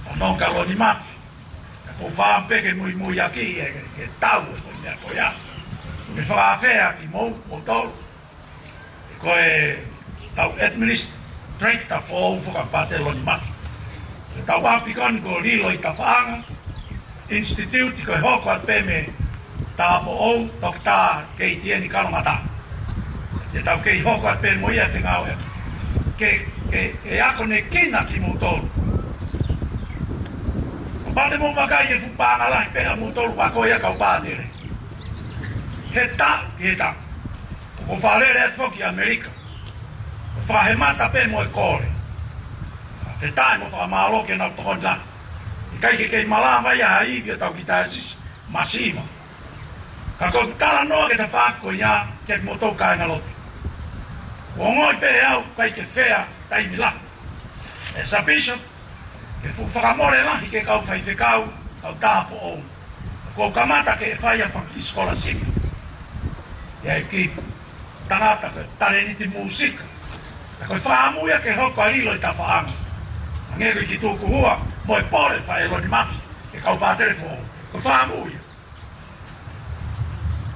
fanongo kia Loni Mafi. Ko e fā pē ke muimui ʻaki, ʻe, ke tau, ko e meʻa ko ia. Ke fakaafeʻi ʻaki mou, mou tolu. Ko e tau administrator foʻou foka pātele Loni Mafi. Ko e tau ʻapi ko eni ko Lilo ʻi Tafaʻanga, institute ko e hoko atu pē mei Tāupoʻou, Toketā Keitieni Kalomata. Te tau kei hoko atu pē mo ia he ngāue. Ke, ke, ke akonekina kimoutolu. Kapau te mou vakai ki he fuʻu paʻanga lahi pē ʻamoutolu ʻoku ako ia kau pātele. He taʻu ki he taʻu. ʻOku ou fakalele atu foki ki ʻAmelika. Fakahemata pē mo e kole. Fakafetaʻi mo fakamālō ki heʻenau tokoni lahi. ʻIkai ke kei malava ia ha ivi ʻo ʻetau kiʻi taisisi masiva. Ka ko e talanoa ke ta faʻa ako ia kiate kimoutolu kāingalotu. Kuo ongoʻi pē ʻe au ʻikai ke fea taimi lahi. ʻE Sir Bishop, ke fuʻu fakamole lahi ki he kau faifekau, kau tāupoʻou. Kuo kamata ke fai ʻa e fanga kiʻi scholarship. ʻI ai e kiʻi tangata ko e talēniti mūsika. Ka ko e fakaʻamu ia ke hoko ʻa Lilo ʻi Tafaʻanga. Hangē ko e kiʻi tukuhua mo e pole ʻa ʻEloni Mafi ki he kau pātele foʻou. Ko e fakaʻamu ia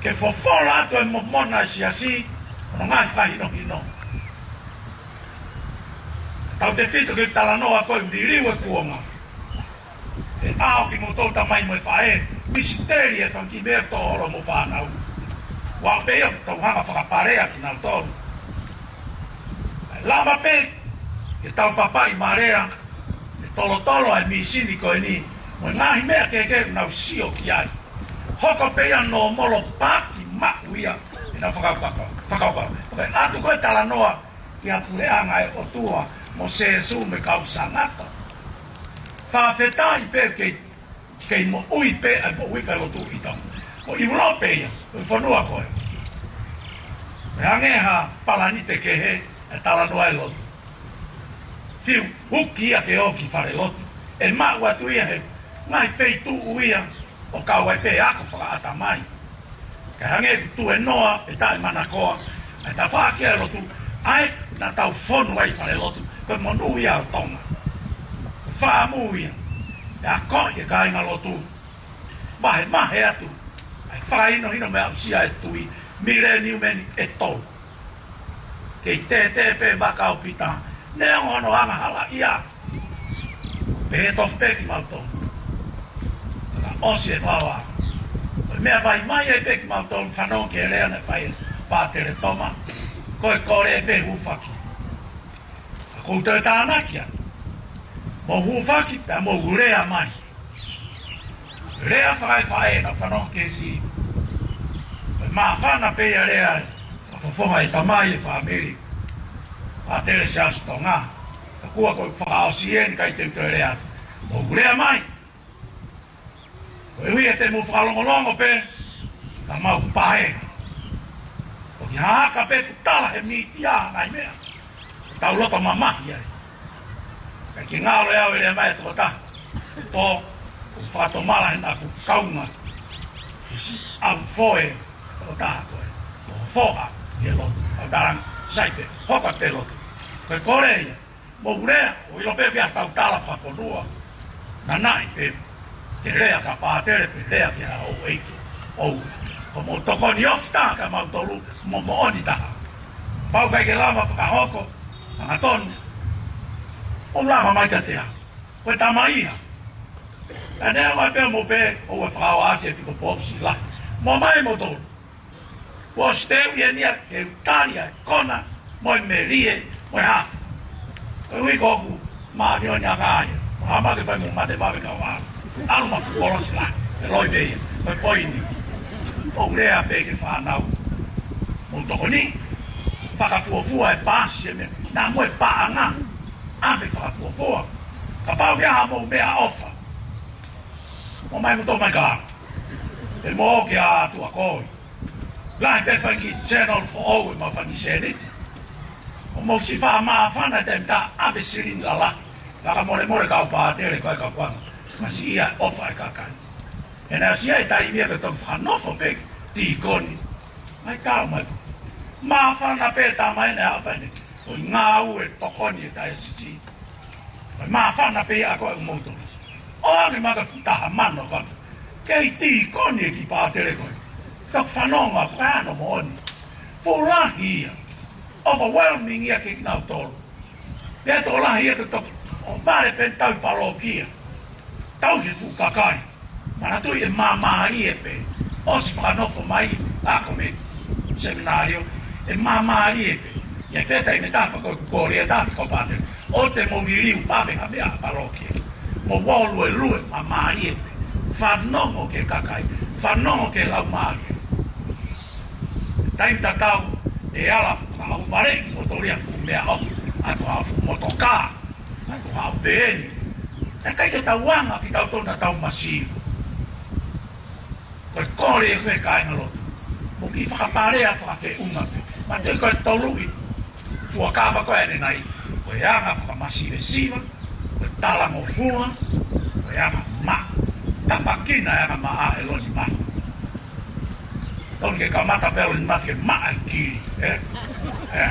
ke fofola atu e momona ʻa e siasi, hono ngaahi fakahinohino. Tautefito ki he talanoa ko e liliu e kuonga. He ʻaho kimoutolu tamai mo e faʻē, misiteli e fanga kiʻi meʻa ʻoku tō holo mo e fānau. Ua pē ia ʻoku tau hanga fakapalea kinautolu. Kae lava pē ke tau papaʻi mālō e tolotolo ʻa e mīsini ko eni, mo e ngaahi meʻa kehekehe ʻoku nau sio ki ai. Hoko pē ia nōmolo paki maʻu ia ʻenau fakakaukau. Fakakaukau. Ko e ʻatu ko e talanoa ki he puleʻanga ʻo e ʻOtua mo Sēsū mo e kau sangata. Fakafetaʻi pē kei, kei moʻui pē ʻa e moʻui falelotu ʻi Tonga. Ko ʻIulope ia, ko e fonua ko ē. Pea hangē ha palanite kehe e talanoa e lotu. Fiu huki ia ke ō ki falelotu. ʻE maʻu atu ia he ngaahi feituʻu ia ʻoku kau ai pē ako fakaʻatamai. Kae hangē ʻoku tuēnoa ʻe taʻemanakoa ʻa e tafaʻaki ʻa e lotu, ʻa ia naʻa tau fonu ai falelotu, ko e monū ia ʻo Tonga. Fakaʻamu ia, ʻe akoʻi e kāingalotu, vahevahe atu ʻa e fakahinohino mo e aʻusia e tui, mileniumi eni ʻe tolu. Kei tētē pē vaka ʻo Pita, neongo hono angahalaʻia. Pehē tofu pē kimautolu. Ka ʻosi e vaoa. Ko e meʻa vaivai ai pē kimautolu fanongo ki he lea naʻe fai ʻe Pātele Toma. Ko e kole pē hūfaki. Ka ʻoku ou toe tānaki atu. Mou hūfaki pea mou lea mai. Lea fakaefaʻē naʻa fanongo ki he siʻi. Ko e māfana pē ia lea ʻa e fakafofonga ʻa e tamai e fāmili. Pātele Siaosi Tonga. Ka kuo ʻosi fakaʻosi eni, ʻikai te u toe lea. Mou lea mai. Koeʻuhi he te mou fakalongolongo pē, ka mau pae. ʻOku hahaka pē ʻoku tala he mītia ʻa e ngaahi meʻa. Tau loto mamahi ai. Kae ʻikai ke ngalo ʻe au e lea mai ʻa e tokotaha. ʻOku fakatomala he naʻa ku kaunga. Au foe, tokotaha ko ē. ʻO foha, ke loto. Au talang, sai pē, hoka pē loto. Ko e kole ia. Mou lea, ʻo ʻilo pē pea tau tala fakafonua. Nanaʻi pē, te lea ka pātele pe lea ki ha ʻoʻeiki. ʻOu, ko mou tokoni ofi taha kia mautolu, mo moʻoni taha. Pau ʻikai ke lava fakahoko, hangatonu. ʻO lava mai kiate au. Ko e tama ia. Ka neongo pē mou pehē, ʻoua fakaoasi e piko pousi la. Mo mai moutolu. Kuo ʻosi teu ia nia ke u tali ʻa e kona, mo e melie, mo e hā. Ko e ui ko ʻoku māʻoniʻoni ʻa kāinga. Mo hama ke fai mo mate vave kau ʻalu. ʻAlu ma ku kolosi la, e loi pē ia, ko e poini. ʻOu lea pē ki he fānau. Mou tokoni, fakafuofua e paasi e meʻa. Naʻa mo e paʻanga, ʻave fakafuofua. Kapau ke ʻi ai haʻamou meʻaʻofa. Mo mai mo tō mai ka. Pea mo ke ʻatu ʻa koe. Lahi pē fanga kiʻi channel foʻou ʻe mau fanga kiʻi sēniti. ʻO mou siʻi fakamāfana te mta ʻave silini lalahi. Fakamolemole kau pātele ko e kau kuanga. Masiʻia ʻofa e kakai. He naʻe ʻosi ʻi ai e taimi ia ke toki fakanofo pē tīkoni. Mai kau mai. Māfana pē tama ena ʻa fane. ʻOi ngāue tokoni e taisisi. Ko e māfana pē ia ko e moutolu. ʻOange mai ka fuʻu taha mano ka. Kei tīkoni e kiʻi pātele ko ē. Ka fanongo ʻa pano moʻoni. Fuʻu lahi ia. Overwhelming ia kiate kinautolu. Pea tokolahi ia ke toki ʻo vale pē tau ʻi palokia. Tau ki he fuʻu kakai. Manatuʻi e māmālie pē. ʻOsi fakanofo mai, ako mei seminalio, ʻe māmālie pē. ʻI ai pē taimi ʻe taha pē ko e kole ʻe taha ki he kau pātele, ʻoua te mou liliu pē mei he palōkia. Mou ō luelue māmālie pē. Fanongo ki he kakai, fanongo ki he laumālie. Taimi tatau ʻe ala fakaʻauvaleʻi kimoutolu ia ʻe he fuʻu meʻa ʻoku ʻatu, ha fuʻu motokā, ʻatu ha peeni. Naʻe ʻikai ke tau anga kitautolu naʻa tau masiva. Ko e kole ʻeku kāingalotu, mou kiʻi fakapalea fakafeʻunga pē. Mate ko e toluʻi fuakava ko eni nai, ko e anga fakamasivesiva, ko e talangofua, ko e anga maʻa. Tapakina e anga maʻa ʻe Loni Mafi. Tonu ke kamata pē ʻa Loni Mafi ke maʻa e kili, ē? Ē.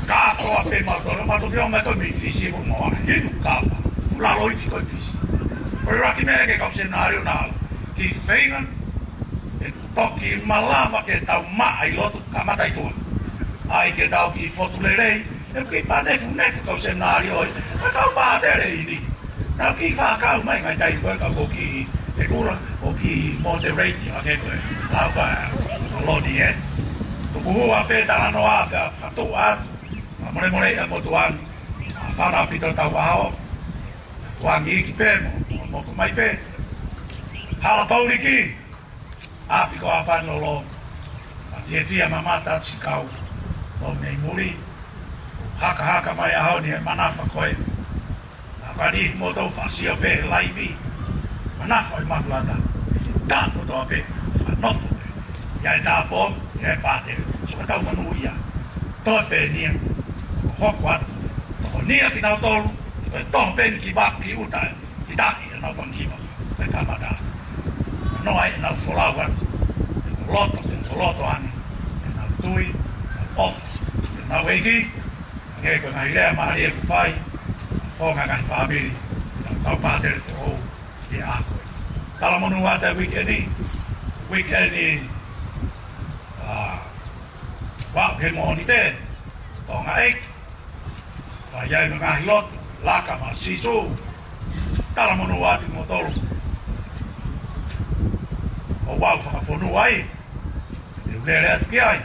Kātoa pē mautolu, mautolu ke ō mai ko e mei Fisi, mo maua inu kapa. Kuo lalo ʻi Fisi ko e Fisi. Ko e ʻuluaki meʻa ke kau seminalio naʻa nau kiʻi feinga, ʻe toki malava ke tau maʻa ʻi lotu kamata ʻi tuʻa. ʻAi ke tau kiʻi fotu lelei, ʻe kiʻi pā nefunefu kau seminalio ē, ka kau pātele ʻi ni. Naʻa nau kiʻi fakakau mai ngaahi taimi ko ē ka ko e kiʻi ʻe kula, ko e kiʻi moderate ʻa e ko ē. Ka ko e Loni ē. Tuku hua pē talanoa pē ʻa fakatuʻa atu. Ka molemole ʻa motuʻa ni. ʻA fana pito tau aho. Tuangi ki pē mo, mo, mo ko mai pē. Hala Pauliki. ʻApi ko ʻApanilolo. ʻA fiefia mamata atu si kau. Ko mei muli. Hakahaka mai ʻaho ni he manafa ko ē. ʻA kani mo tau fāsio pē laivi. Manafa ʻi Makulata. Tapu tō pē. Fanofo pē. ʻI ai tāpō, ʻi ai pātele. Sio ka tau manuia. Tō pē nia. Hoko atu. Tō nia kinautolu. Ko e tō pē ni ki Vaki ʻUta ē. Ki tahi ʻenau fanga kiva, ko e kamata. Noa ʻenau folau atu, ʻenau loto, ʻenau loto ange, ʻenau tui, ʻenau ʻofa, ʻenau ʻEiki, ange ko e ngaahi lea mālie ʻoku fai, ko e ngaahi fāmili, ʻenau kau pātele foʻou, ʻi he ako. Talamonū atu e uike ni, uike ni, ʻa, ʻoku ʻi ai e Mōnite, Tonga ʻEiki, ʻa ia ʻi he ngaahi lotu, laka maʻa Sīsū, talamonū atu kimoutolu. ʻOku ou fakafonua ai, ʻe u lele atu ki ai.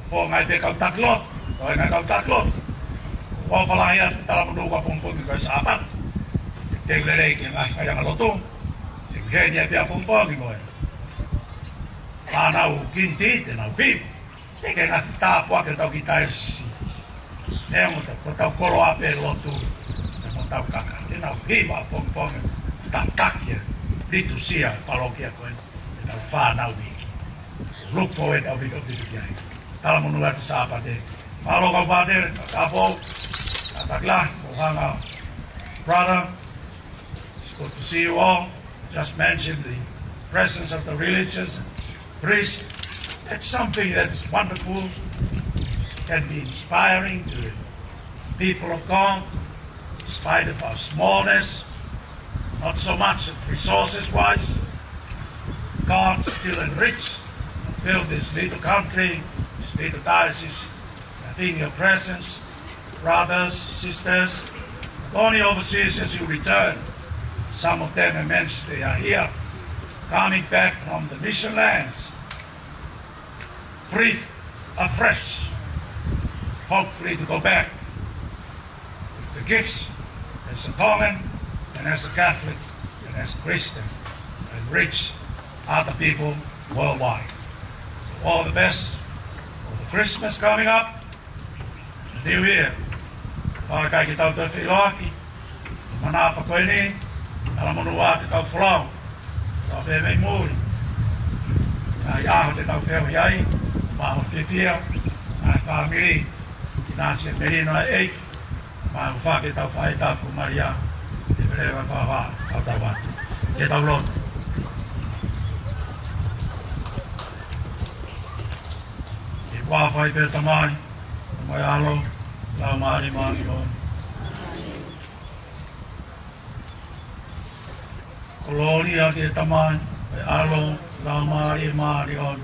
Fōngai pē kau taki lotu, ko e ngaahi kau taki lotu. ʻOku ou fālahi atu talamonū ʻapongipongi ko e Sāpate. Te u lele ki he ngaahi kaianga lotu. Te u heni ai pē ʻapongipongi ko e fānau kinitite nau hiva. Te ke ngaahi tāpuaki ʻetau kiʻi taesi. Neongo ʻetau, ko ʻetau koloa pē lotu, mo ʻetau kaka. Te nau hiva ʻapongipongi, tataki e litusia palōkia ko ē, ʻetau fānau iiki. Look forward ʻaupito, ʻaupito ki ai. Talamonū atu Sāpate. Mālō kau pātele, kapau, tataki lahi, mo hanga, brother, It's good to see you all. Just mention the presence of the religious and priests. That's something that's wonderful, can be inspiring to the people of God, in spite of our smallness, not so much resources-wise. God still enrich, fill this little country, this little diocese. I think your presence, brothers, sisters, not only overseas as you return, some of them immensely are here, coming back from the mission lands, breathe afresh, hopefully to go back with the gifts as a Tongan and as a Catholic and as a Christian and reach other people worldwide. So all the best for the Christmas coming up. New Year. Fakaʻikai ke tau toe feʻiloaki. Manava ko eni, talamonū atu kau folau. Tau fē mei muli. Ngaahi ʻaho te tau feohi ai, mo e fiefia, ngaahi fāmili, Sīsū Melino ʻEiki, mo e fā ke tau fai tapu Malia, ʻe leva fava, tau tau atu. Ke tau lotu. ʻI he huafa ʻo e Tamai, mo e ʻAlo, Laumālie Māʻoniʻoni. Kolōlia ki he Tamai, mo e ʻAlo, Laumālie Māʻoniʻoni.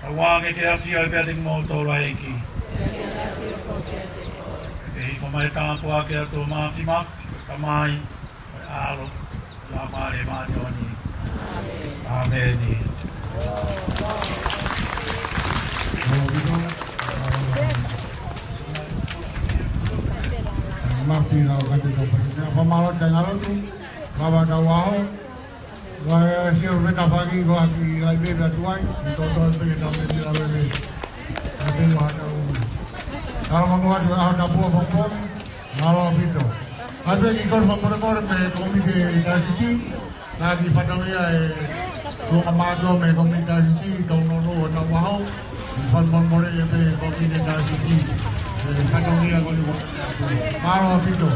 Tauange ke ʻafio pē ʻiate kimoutolu ʻa e ʻEiki. Ko mai tāpuaki atu Māfimafi, ko e Tamai, ko e ʻAlo, ko e Laumālie Māʻoniʻoni. ʻĀmeni. Māfimafi lau kate tau pati. Fakamālō ki he kāingalotu, lava kau aho. Ua e sio me ka faki ko aki lai me atu ai, i toto pe ke tau me tila me me. Ka te ua ka u. Kala mamo atu a ka pua faponi, mālō ʻaupito. Ka te ki kore fapore kore me komite taisisi, na ki fatongia e ko ka mātou me komite taisisi, tau nono o tau aho, i fapore more e pe komite taisisi, e fatongia ko ni ko. Mālō ʻaupito.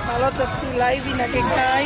Mālō ʻaupito e laivi naʻe ʻikai.